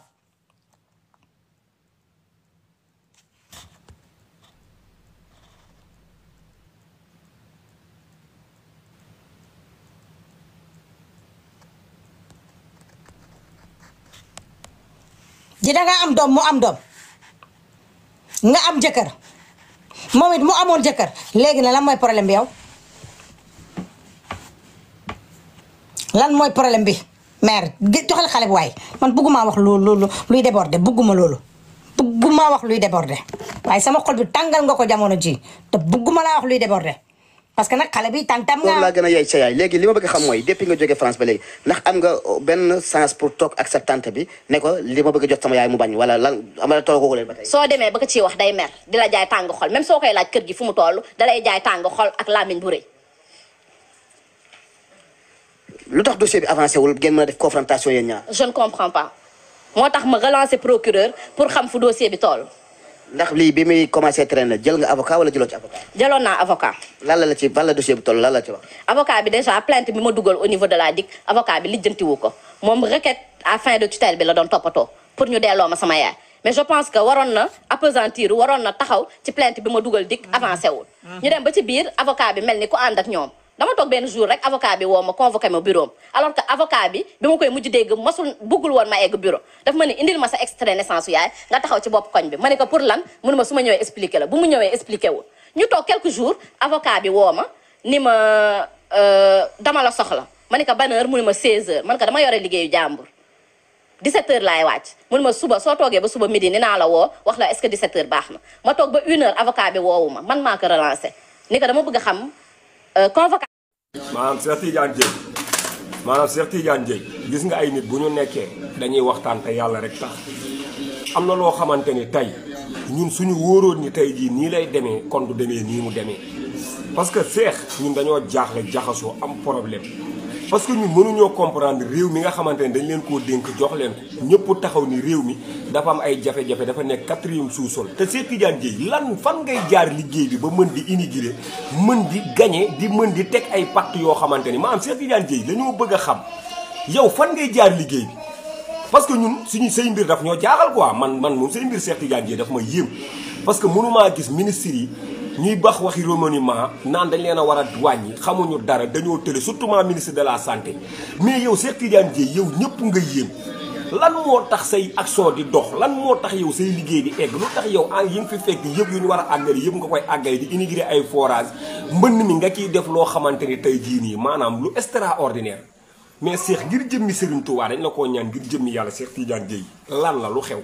ji dangaa am doom mu am doom nga am jëkkër moom it mu amoon jëkkër léegi na lan mooy problème bi yow lan mooy problème bi mère joxal xale bi waaye man bëgguma wax loolu luy déborder bëgguma wax luy déborder waaye sama xol bi tàngal nga ko jamono ji te bëgguma laa wax luy déborder parce que nag xale bi tàntam nga laa gën a yaay sa yaay léegi li ma bëgg xam mooy depuis nga jógee France ba léegi ndax am nga benn sens pour toog ak sa tante bi ne ko li ma bëgg a jot sama yaay mu bañ wala lan amala toogoo ko leen ba tey soo demee ba ko ciy wax day mer di la jaay tàng xol même soo koy laaj kër gi fu mu toll dalay jaay tàng xol ak làmmiñ bu rëy lu tax dossier bi avancé wul ngeen mën a def confrontation yéen ñaar je ne comprends pas moo tax ma relancer procureur pour xam fu dossier bi toll ndax lii bi muy commencé traîner jël nga avocat wala jëloo ci avocat jëloon naa avocat lan la ci ban la dossier bi toll lan la ci wax avocat bi déjà plainte bi ma dugal au niveau de la DIC avocat bi lijjantiwu ko moom requête à fin de tutelle bi la doon toppatoo pour ñu delloo ma sama yaay mais je pense que waroon na appesantir waroon na taxaw ci plainte bi ma dugal DIC avancé wul ñu dem ba ci biir avocat bi mel ni ku ànd ak ñoom dama toog benn jour rek avocat bi woo ma convoqué ma bureau alors que avocat bi ma koy mujj dégg mosul buggul woon ma egg bureau daf ma ne indil ma sa extrait naissance yaay nga taxaw ci bopp koñ bi ma ne ko pour lan mënu ma su ma ñëwee expliqué la bu mu ñëwee expliqué wul ñu toog quelques jours avocat bi woo ma ni ma dama la soxla ma ne ko ban heure mu ne ma 16h man ko dama yore liggéeyu jàmbur 17h laay wàcc mu ne ma suba soo toogee ba suba midi dinaa la woo wax la est-ce que 17h baax na ma toog ba 1h avocat bi woowu ma man maa ko relancé ni ko dama bëgg a xam convocation. maanaam Cheikh Tidiane Dièye gis nga ay nit bu ñu nekkee dañuy waxtaan te yàlla rek tax am na loo xamante ni tey ñun suñu wóoroon ni tey jii nii lay demee kon du demee nii mu demee parce que Cheikh ñun dañoo jaaxle jaxasoo am problème parce que ñun mënuñoo comprendre réew mi nga xamante ni dañ leen koo dénk jox leen ko ñëpp taxaw ni réew mi dafa am ay jafe-jafe dafa nekk 4e sous-sol te Cheikh Tidiane Dièye lan fan ngay jaar liggéey bi ba mën di inaugurer mën di gagner di mën di teg ay pacte yoo xamante ni maanaam Cheikh Tidiane Dièye dañoo bëgg a xam yow fan ngay jaar liggéey bi parce que ñun suñu say mbir daf ñoo jaaxal quoi man moom say mbir Cheikh Tidiane Dièye daf ma yéem parce que mënumaa gis ministres yi ñuy bax waxi remaniement naan dañ leen a war a wàññi xamuñu dara dañoo tële surtout ministre de la santé mais yow Cheikh Tidiane Dièye yow ñëpp nga yéem lan moo tax say action di dox lan moo tax yow say liggéey di egg lu tax yow yi nga fi fekk yëpp yu ñu war a àggale yëpp nga koy àggale di inaugurer ay forage mbënn mi nga ciy def loo xamante ni tey jii nii maanaam lu extraordinaire mais Cheikh ngir jëmmi Serigne Touba dañ la koo ñaan ngir jëmmi yàlla Cheikh Tidiane Dièye lan la lu xew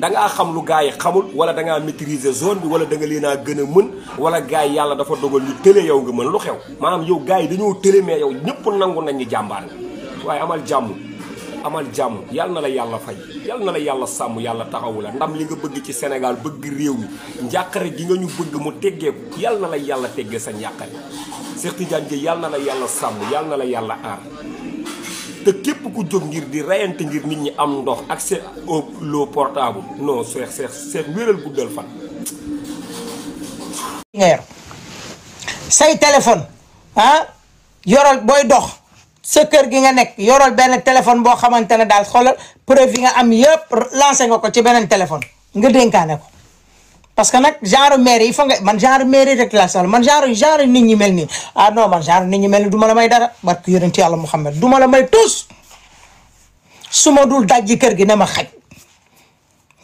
dangaa xam lu gars yi xamul wala dangaa maîtriser zone bi wala da nga leen a gën a mën wala gars yi yàlla dafa dogal ñu tële yow nga mën lu xew maanaam yow gars yi dañoo tële mais yow ñëpp nangu nañ ñu jàmbaar nga waaye amal jàmm yàlla na la yàlla fay yàlla na la yàlla sàmm yàlla taxawu la ndam li nga bëgg ci Sénégal bëgg réew mi njàqare gi nga ñu bëgg mu teggeeku yàlla na la yàlla teggee sa njàqare Cheikh Tidiane Dièye yàlla na la yàlla sàmm yàlla na la yàlla aar te képp ku jóg ngir di rayante ngir nit ñi am ndox accès au l'eau portable non Cheikh wéral guddal fan. say téléphone yoral booy dox sa kër gi nga nekk yoral benn téléphone boo xamante ne daal xoolal preuve yi nga am yëpp lancé nga ko ci beneen téléphone nga dénkaane ko parce que nag genre maire yi fa nga man genre maire rek la soxla man genre nit ñi mel nii non man genre nit ñi mel nii du ma la may dara barke yonent Yàlla Muhammad du ma la may tous su ma dul dajji kër gi ne ma xaj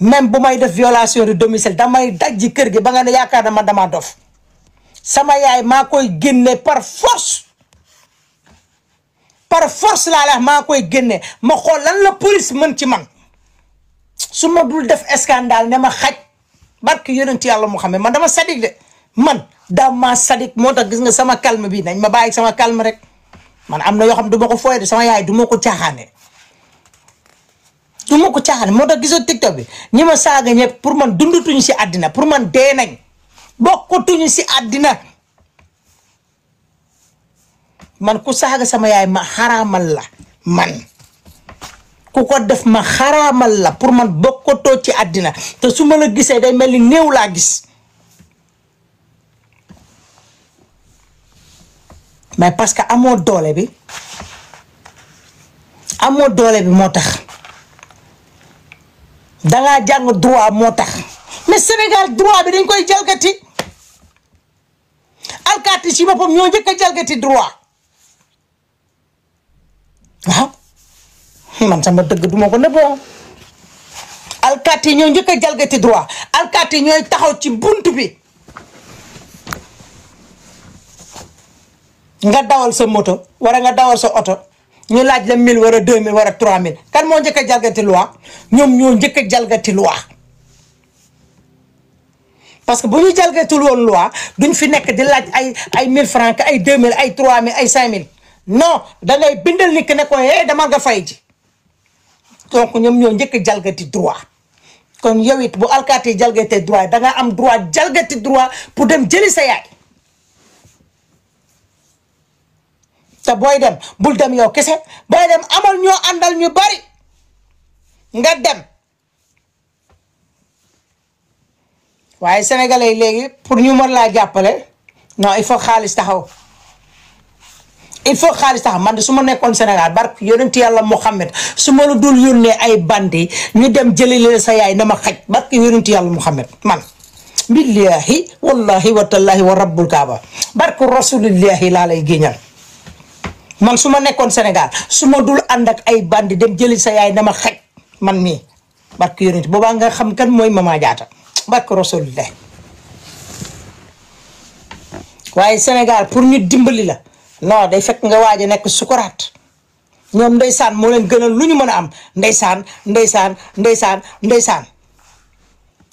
même bu may def violation de domicile damay dajji kër gi ba nga ne yaakaar na ma dama dof sama yaay maa koy génne par force laa la maa koy génne ma xool lan la police mën ci man su ma dul def scandale ne ma xaj barke yonent Yàlla mu xamee man dama sadik de man dama sadik moo tax gis nga sama calme bi nañ ma bàyyi sama calme rek man am na yoo xam du ma ko fooye de sama yaay du ma ko caaxaane moo tax gisoo TikTok bi ñi ma saaga ñëpp pour man dundatuñu si àddina pour man dee nañ bokkatuñu si àddina man ku saaga sama yaay ma xaraamal la man ku ko def ma xaraamal la pour man bokkatoo ci àddina te su ma la gisee day mel ni néew laa gis mais parce que amoo doole bi moo tax dangaa jàng droit moo tax mais Sénégal droit bi dañ koy jalgati alkaati si boppam ñoo njëkk a jalgati droit waaw man sama dëgg duma ko nëbboo alkaati ñoo njëkk a jalgati droit alkaati ñooy taxaw ci bunt bi nga dawal sa moto wala nga dawal sa oto ñu laaj la 1000 wala 2000 wala 3000 kan moo njëkk a jalgati loi ñoom ñoo njëkk a jalgati loi parce que bu ñu jalgatul woon loi duñ fi nekk di laaj ay 1000 francs ay 2000 ay 3000 ay 5000 non da ngay bindal nit ki ne ko dama nga fay ji donc ñoom ñoo njëkk a jalgati droit kon yow it bu alkaati jalgatee droit da nga am droit jalgati droit pour dem jëli sa yaay te booy dem bul dem yow kese booy dem amal ñoo àndal ñu bari nga dem waaye sénégalais yi léegi pour ñu mën laa jàppale non il faut xaalis taxaw man de su ma nekkoon Sénégal barke yonent Yàlla Muhammad su ma la dul yónnee ay bandi ñu dem jëli leen sa yaay na ma xaj barke yonent Yàlla Muhammad man billahi wallahi wa tallahi wa rabbul kaaba barke rasulillahi laa lay géñal man su ma nekkoon Sénégal su ma dul ànd ak ay bandi dem jëli sa yaay na ma xaj man mii barke yonent boobaa nga xam kan mooy Mama Jaata barke rasulillahi waaye Sénégal pour ñu dimbali la non day fekk nga waaj a nekk sukuraat ñoom ndeysaan moo leen gënal lu ñu mën a am ndeysaan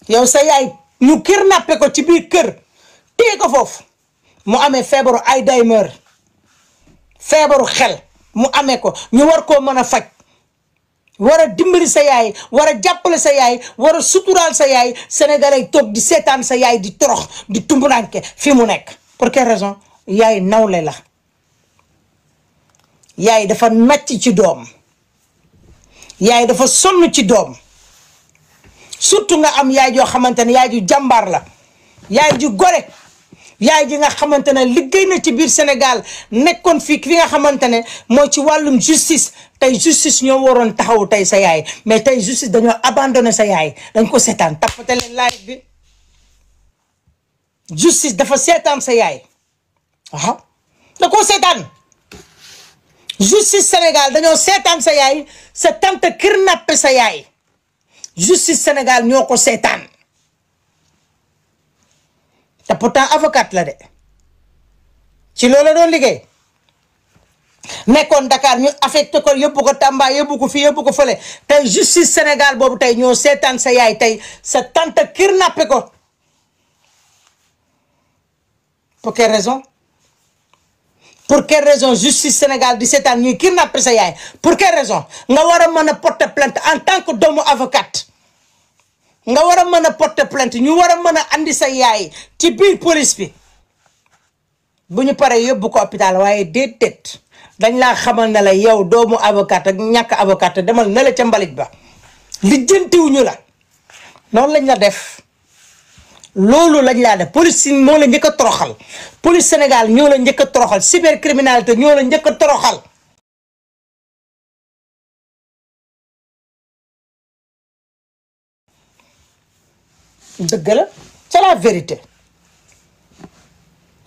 yow sa yaay ñu kidnappé ko ci biir kër téye ko foofu mu amee feebaru Alzheimer feebaru xel mu amee ko ñu war koo mën a faj war a dimbali sa yaay war a jàppale sa yaay war a suturaal sa yaay sénégalais toog di seetaan sa yaay di torox di tumburanke fi mu nekk pour quelle raison yaay nawle la yaay dafa nàcc ci doom yaay dafa sonn ci doom surtout nga am yaay joo xamante ne yaay ju jàmbaar la yaay ju gore yaay ji nga xamante ne liggéey na ci biir Sénégal nekkoon fii fi nga xamante ne mooy ci wàllum justice tey justice ñoo waroon taxaw tey sa yaay mais tey justice dañoo abandonné sa yaay dañ ko seetaan tappate leen live bi justice dafa seetaan sa yaay waaw da koo seetaan justice Sénégal dañoo seetaan sa yaay sa tante kidnappé sa yaay justice Sénégal ñoo ko seetaan te pourtant avocat la de ci loolu doon liggéey nekkoon Dakar ñu affecté ko yóbbu ko Tamba yóbbu ko fii yóbbu ko fële tey justice Sénégal boobu tey ñoo seetaan sa yaay tey sa tante kidnappé ko pour quelle raison pour quelle raison justice Sénégal di seetaan ñuy kidnappé sa yaay pour quelle raison nga war a mën a porter plainte en tant que doomu avocat nga war a mën a porter plainte ñu war a mën a andi sa yaay ci biir police bi bu ñu paree yóbbu ko hôpital waaye déedéet dañ laa xamal ne la yow doomu avocat ak ñàkk avocat demal na la ca mbalit ba lijjantiwuñu la noonu lañ la def loolu lañ laa def police moo la njëkk a toroxal police Sénégal ñoo la njëkk a toroxal cybercriminalité ñoo la njëkk a toroxal dëgg la c'est la vérité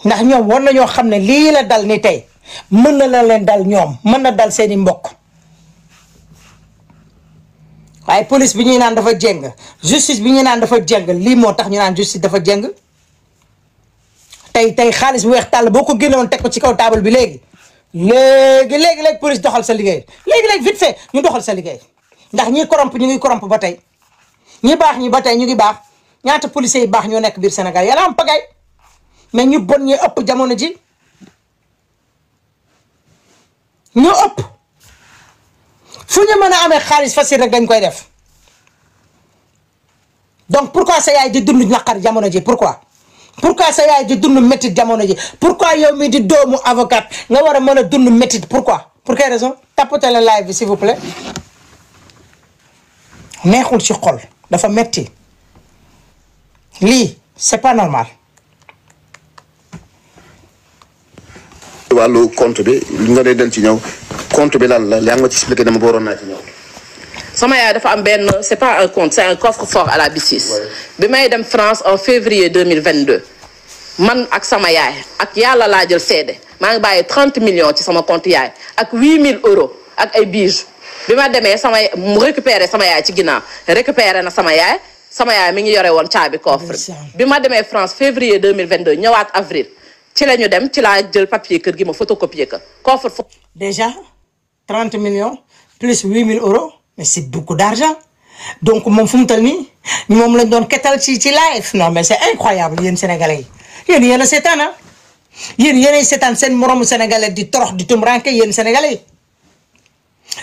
ndax ñoom war nañoo xam ne lii la dal ni tey mën na la leen dal ñoom mën na dal seeni mbokk waaye police bi ñuy naan dafa jeng justice bi ñuy naan dafa jeng lii moo tax ñu naan justice dafa jeng tey xaalis bu weex tàll boo ko génnewoon teg ko ci kaw table bi léegi police doxal sa liggéey léegi vite fait ñu doxal sa liggéey ndax ñi corrompe ñu ngi corrompe ba tey ñi baax ñi ba tey ñu ngi baax ñaata policiers yi baax ñoo nekk biir Sénégal yàlla am pagaay mais ñu bon ñi ëpp jamono ji ñu ëpp fu ñu mën a amee xaalis facile rek dañ koy def donc pourquoi sa yaay di dund naqar jamono ji pourquoi sa yaay di dund métit jamono ji pourquoi yow mi di doomu avocat nga war a mën a dund métit pourquoi pour quelle raison tapotez le live bi s'il vous plaît neexul ci xol dafa metti lii c'est pas normal. wàllu compte bi nga dee den ci ñëw compte bi lan la yaa ngi ma ci expliqué dama ba waroon naa ci ñëw. sama yaay dafa am benn c'est pas un compte c'est un coffre-fort à la BICIS. bi may dem France en février 2022 man ak sama yaay ak yàlla laa jël seede maa ngi bàyyi 30 millions ci sama compte yaay ak 8000 euros ak ay bijoux bi ma demee mu récupéré sama yaay ci ginnaaw récupéré na sama yaay mi ngi yore woon caabi coffre bi ma demee France février 2022 ñëwaat avril ci la ñu dem ci laa jël papier kër gi ma photocopier ko coffre déjà 30 millions plus 8000 euros mais c'est beaucoup d'argent donc moom fu mu toll nii moom lañ doon kettal ci live non mais c'est incroyable yéen sénégalais yi yéen a seetaan ah yéenay seetaan seen moromu sénégalais di torox di tumranke yéen sénégalais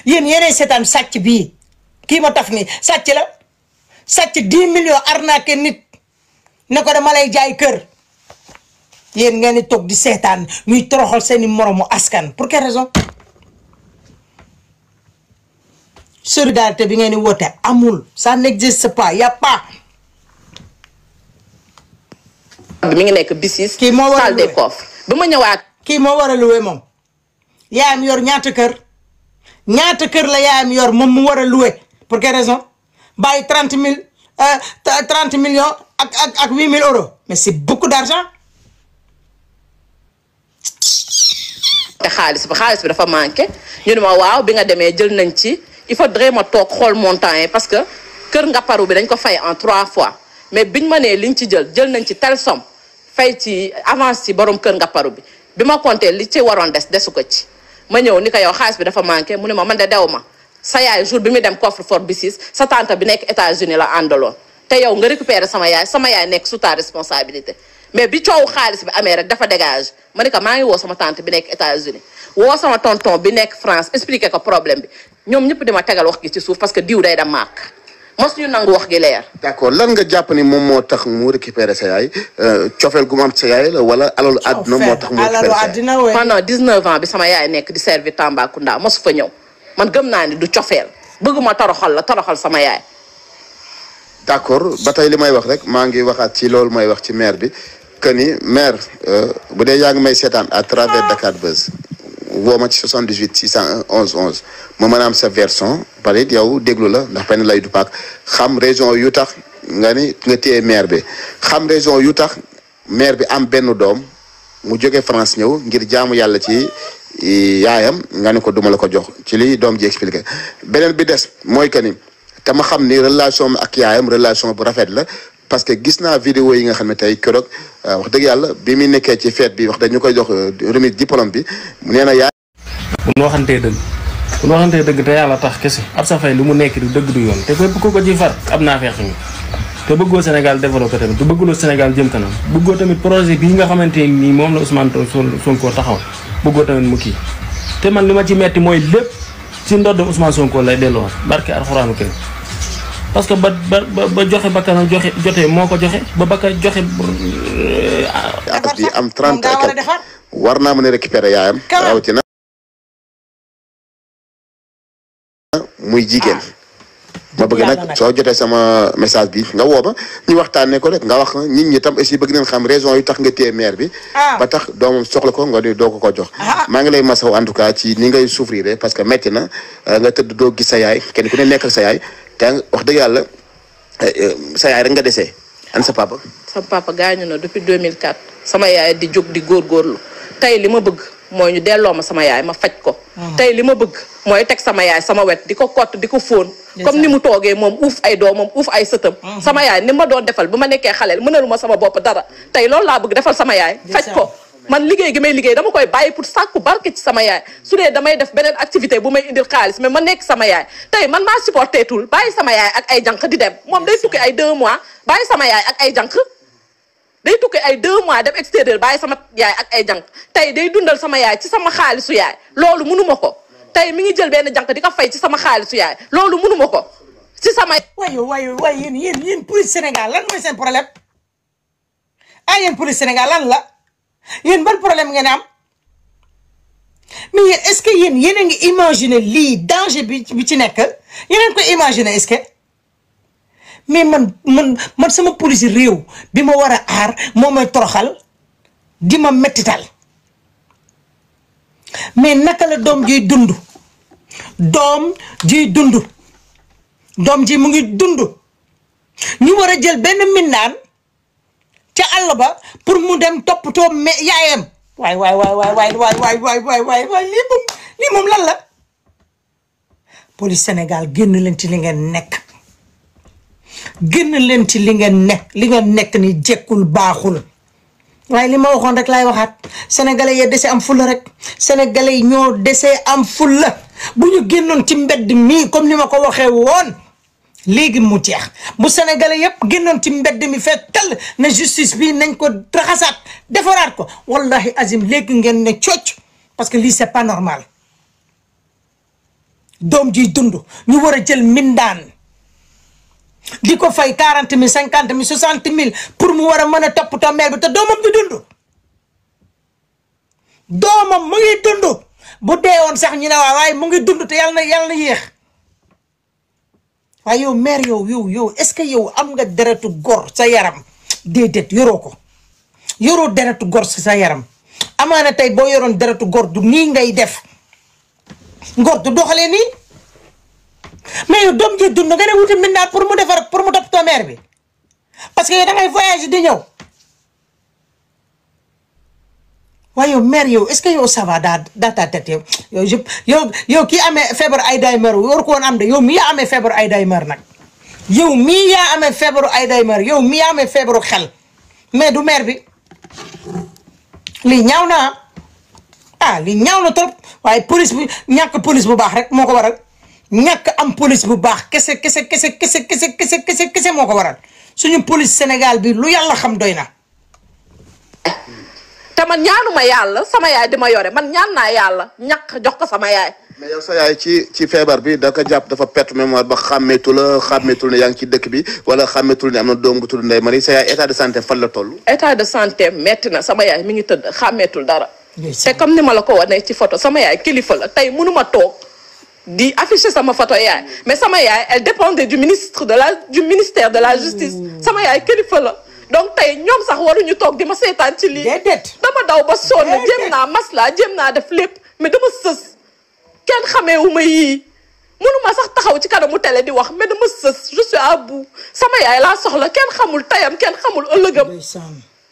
yi yéenay seetaan sàcc bii kii ma taf ni sàcc la sàcc 10 millions arnaqué nit ne ko dama lay jaay kër yéen ngeen di toog di seetaan ñuy toroxal seeni moromu askan pour quelle raison solidarité bi ngeen di woote amul ça n'existe pas y a pas. mi ngi nekk BICIS. kii moo war a salle des coffres ba ma ñëwaat. kii moo war a loué moom yaayam yor ñaata kër la yaayam yor moom mu war a loué pour quelle raison bàyyi 30 millions ak 8000 euros mais c'est beaucoup d'argent. xaalis bi dafa manqué ñu ne ma waaw bi nga demee jël nañ ci il faudrait ma toog xool montant yi parce que kër nga paru bi dañ ko fay en 3 fois mais biñ ma nee liñ ci jël nañ ci telle somme fay ci avance ci borom kër Ngaparou bi ma compté li ci waroon desu ko ci ma ñëw ni ko yow xaalis bi dafa manqué mu ne ma man de dew ma sa yaay jour bi muy dem coffre-fort BICIS sa tante bi nekk États-Unis la àndaloon te yow nga récupérer sama yaay nekk sous ta responsabilité mais bi coow xaalis bi amee rek dafa dégage ma ne ko maa ngi woo sama tante bi nekk États-Unis woo sama tonton bi nekk France expliqué ko problème bi ñoom ñëpp di ma tegal wax gi ci suuf parce que diw day dem màkk mos ñu nangu wax gi leer. d'accord lan nga jàpp ni moom moo tax mu récupérer sa yaay cofeel gu mu am sa yaay la wala alalu àdduna moo tax mu récupérer sa yaay pendant 19 ans bi sama yaay nekk di servir Tambacounda mosu fa ñëw man gëm naa ni du cofeel bëgguma toroxal sama yaay. d'accord ba tey li may wax rek maa ngi waxaat ci loolu may wax ci maire bi que ni maire bu dee yaa ngi may seetaan à travers Dakar Buzz woo ma ci 78 601 11 11 ma mën a am sa version pare it yow déglu la ndax benn lay du paak xam raison yu tax nga ni nga téye maire bi xam raison yu tax maire bi am benn doom mu jóge France ñëw ngir jaamu yàlla ci yaayam nga ni ko duma la ko jox ci li doom ji expliqué beneen bi des mooy que ni te ma xam ni relation ak yaayam relation bu rafet la parce que gis naa vidéo yi nga xam ne tey keroog wax dëgg yàlla bi muy nekkee ci fête bi wax dëgg ñu koy jox remise diplôme bi nee na yaay. bu ñu waxantee dëgg te yàlla tax kese Absa Faye lu mu nekk du dëgg du yoon te képp ku ko ci far ab naa feex nga te bëggoo Sénégal développé tamit te bëgguloo Sénégal jëm kanam bëggoo tamit projet bii nga xamante nii moom la Ousmane Sonko taxaw bëggoo tamit mu kii te man li ma ci metti mooy lépp ci ndodd Ousmane Sonko lay delloo barke alxuraanu karim parce que ba joxe bakkanam jotee moo ko joxe ba bakka joxe bi am 30 ak war naa mën a récupérer yaayam rawatina muy jigéen ma bëgg nag soo jotee sama message bi nga woo ma ñu waxtaanee ko rek nga wax nit ñi tam aussi bëgg nañ xam raison yu tax nga téye maire bi ba tax doomam soxla ko nga ni doo ko jox maa ngi lay masaw en tout cas ci ni ngay souffrir parce que metti na nga tëdd doo gis sa yaay kenn ku ne nekkal sa yaay te wax dëgg yàlla sa yaay rek nga desee an sa papa gaañu na depuis 2004 sama yaay di jóg di góorgóorlu tey li ma bëgg mooy ñu delloo ma sama yaay ma faj ko tey li ma bëgg mooy teg sama yaay sama wet di ko kott di ko fóon comme ni mu toogee moom uuf ay doomam uuf ay sëtam sama yaay ni ma doon defal bu ma nekkee xaleel mënalu ma sama bopp dara tey loolu laa bëgg defal sama yaay faj ko man liggéey gi may liggéey dama koy bàyyi pour sàkku barke ci sama yaay su dee damay def beneen activité bu may indil xaalis mais ma nekk sama yaay tey man maa supporté tul bàyyi sama yaay ak ay jànq di dem moom day tukki ay 2 mois bàyyi sama yaay ak ay jànq day tukki ay 2 mois dem extérieur bàyyi sama yaay ak ay jànq tey day dundal sama yaay ci sama xaalisu yaay loolu mënuma ko tey mi ngi jël benn jànq di ko fay ci sama xaalisu yaay loolu mënuma ko ci sama waay yéen police Sénégal lan mooy seen problème yéen police Sénégal lan la yéen ban problème ngeen am mais yéen est-ce que yéen a ngi imaginer lii danger bi ci nekk yéen a ngi koy imaginer est-ce que mais man sama police réew bi ma war a aar moo may toroxal di ma mettital mais naka la doom jiy dund doom ji mu ngi dund ñu war a jël benn mindaan ca àll ba pour mu dem toppatoo yaayam waay lii moom lan la police Sénégal génn leen ci li ngeen nekk li ngeen nekk ni jekkul baaxul waaye li ma waxoon rek laay waxaat sénégalais yi dese am fulla rek sénégalais yi ñoo dese am fulla bu ñu génnoon ci mbedd mi comme ni ma ko waxee woon léegi mu jeex bu sénégalais yëpp génnoon ci mbedd mi fekk tel na justice bi nañ ko raxasaat defaraat ko wallahi azim léegi ngeen ne cocc parce que lii c'est pas normal doom jiy dund ñu war a jël mindaan di ko fay 40 000 50 000 60 000 pour mu war a mën a toppatoo mère bi te doomam di dund doomam mu ngi dund bu dee woon sax ñu ne waaye mu ngi dund te yàlla na yéex waaye yow mère yow est-ce que yow am nga deretu gor sa yaram déedéet yoroo deretu gor sa yaram amaana tey boo yoroon deretu gor du nii ngay def ngor du doxalee nii mais yow doom ji dund nga ne wuti mindaan pour mu defar pour mu toppatoo mère bi parce que yow da ngay voyage di ñëw waaye yow mère yow est-ce que yow ça va dans ta tête yow kii amee feebar Alzheimer war ko woon am de yow mii yaa amee feebar Alzheimer nag yow mii yaa amee feebaru Alzheimer yow mii yaa amee feebaru xel mais du mère bi lii ñaaw na ah lii ñaaw na trop waaye police bi ñàkk police bu baax rek moo ko waral ñàkk am police bu baax kese moo ko waral suñu police Sénégal bi lu yàlla xam doy na. te man ñaanuma yàlla sama yaay di ma yore man ñaan naa yàlla ñàkk jox ko sama yaay. mais yow sa yaay ci feebar bi da ko jàpp dafa perte mémoire ba xàmmeetul ne yaa ngi ci dëkk bi wala xàmmeetul ne am na doom bu tudd Ndeye Marie sa yaay état de santé fan la toll. état de santé metti na sama yaay mi ngi tëdd xàmmeetul dara. te comme ni ma la ko wane ci photo sama yaay kilifa la tey mënuma toog di afficher sama photo yaay mais sama yaay elle dépendait du ministère de la justice sama yaay kilifa la. donc tey ñoom sax waruñu toog di ma seetaan ci lii. dama daw ba sonn jéem naa masla jéem naa def lépp mais dama sës kenn xameewu ma yii mënuma sax taxaw ci kanamu télé di wax mais dama sës je suis à bout sama yaay laa soxla kenn xamul tayam kenn xamul ëllëgam.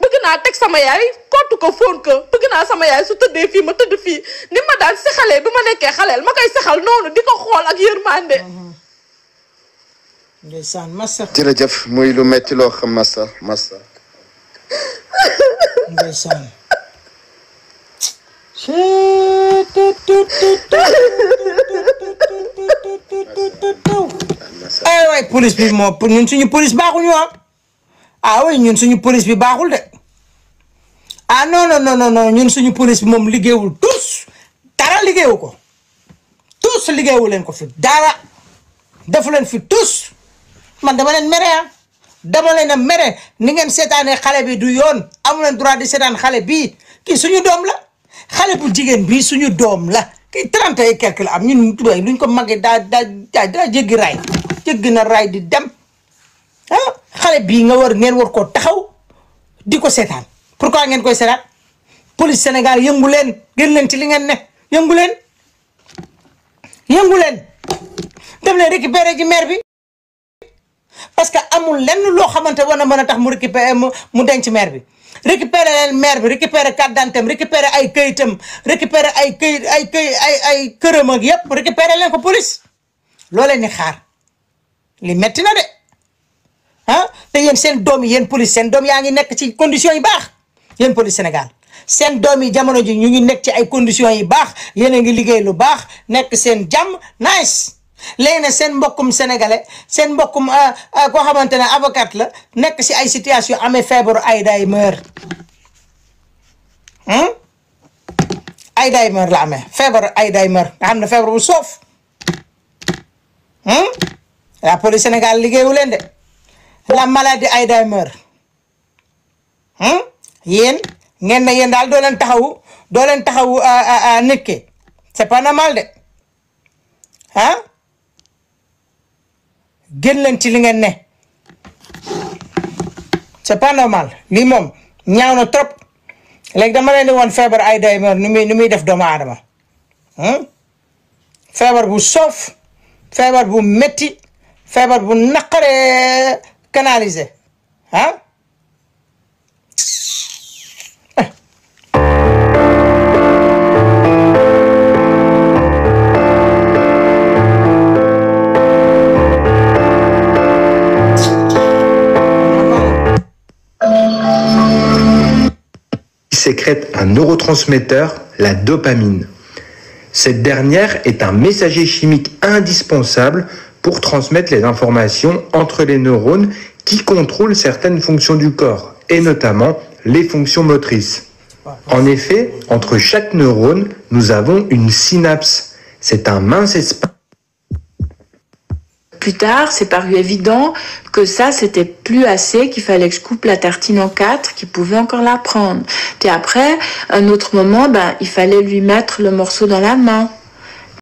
bëgg naa teg sama yaay kottu ko fóon ko bëgg naa sama yaay su tëddee fii ma tëdd fii ni ma daan sexalee bi ma nekkee xaleel ma koy sexal noonu di ko xool ak yërmande. ndeysaan massa. jërëjëf muy lu metti loo xam massa. ndeysaan. ay waay police bi moo ñun suñu police baaxuñu ah oui ñun suñu police bi baaxul de ah non ñun suñu police bi moom liggéeyul tous dara liggéeyu ko tous liggéeyu leen ko fi dara defu leen fi tous. man dama leen mere dama leen a mere ni ngeen seetaanee xale bi du yoon amu leen droit di seetaan xale bii kii suñu doom la xale bu jigéen bii suñu doom la kii 30 et quelque la am ñun tubaab luñ ko màggee daa jéggi raay jéggi na raay di dem ah xale bii ngeen war koo taxaw di ko seetaan pourquoi ngeen koy seetaan police Sénégal yëngu leen gën leen ci li ngeen ne yëngu leen dem leen récupérer ji maire bi. parce que amul lenn loo xamante war na mën a tax mu récupérer mu denc maire bi récupérer leen maire bi récupérer carte d'identité récupérer ay këyitam récupérer ay këram ak yëpp récupérer leen ko police loo leen ni xaar li metti na de ah te yéen seen doom yi yéen police seen doom yaa ngi nekk ci conditions yi baax yéen police Sénégal seen doom yi jamono ji ñu ngi nekk ci ay conditions yi baax yéen a ngi liggéey lu baax nekk seen jàmm nice. léegi nag seen mbokkum sénégalais seen mbokkum koo xamante ne avocat la nekk si ay situation amee feebaru Alzheimer Alzheimer la amee feebaru Alzheimer nga xam ne feebar bu soof la police Sénégal liggéeyu leen de la maladie Alzheimer yéen ngeen ne yéen daal doo leen taxawu nit ki c'est pas normal de gën leen ci li ngeen ne c'est pas normal lii moom ñaaw na trop léegi dama leen di woon feebar Alzheimer ni muy def doomu aadama feebar bu soof feebar bu metti feebar bu naqaree canalisé sécrète un neurotransmetteur, la dopamine. Cette dernière est un messager chimique indispensable pour transmettre les informations entre les neurones qui contrôlent certaines fonctions du corps, et notamment les fonctions motrices. En effet, entre chaque neurone, nous avons une synapse. C'est un mince espace. Plus tard, c'est paru évident que ça, c'était plus assez, qu'il fallait que je coupe la tartine en 4, qu'il pouvait encore la prendre. Puis après, un autre moment, il fallait lui mettre le morceau dans la main.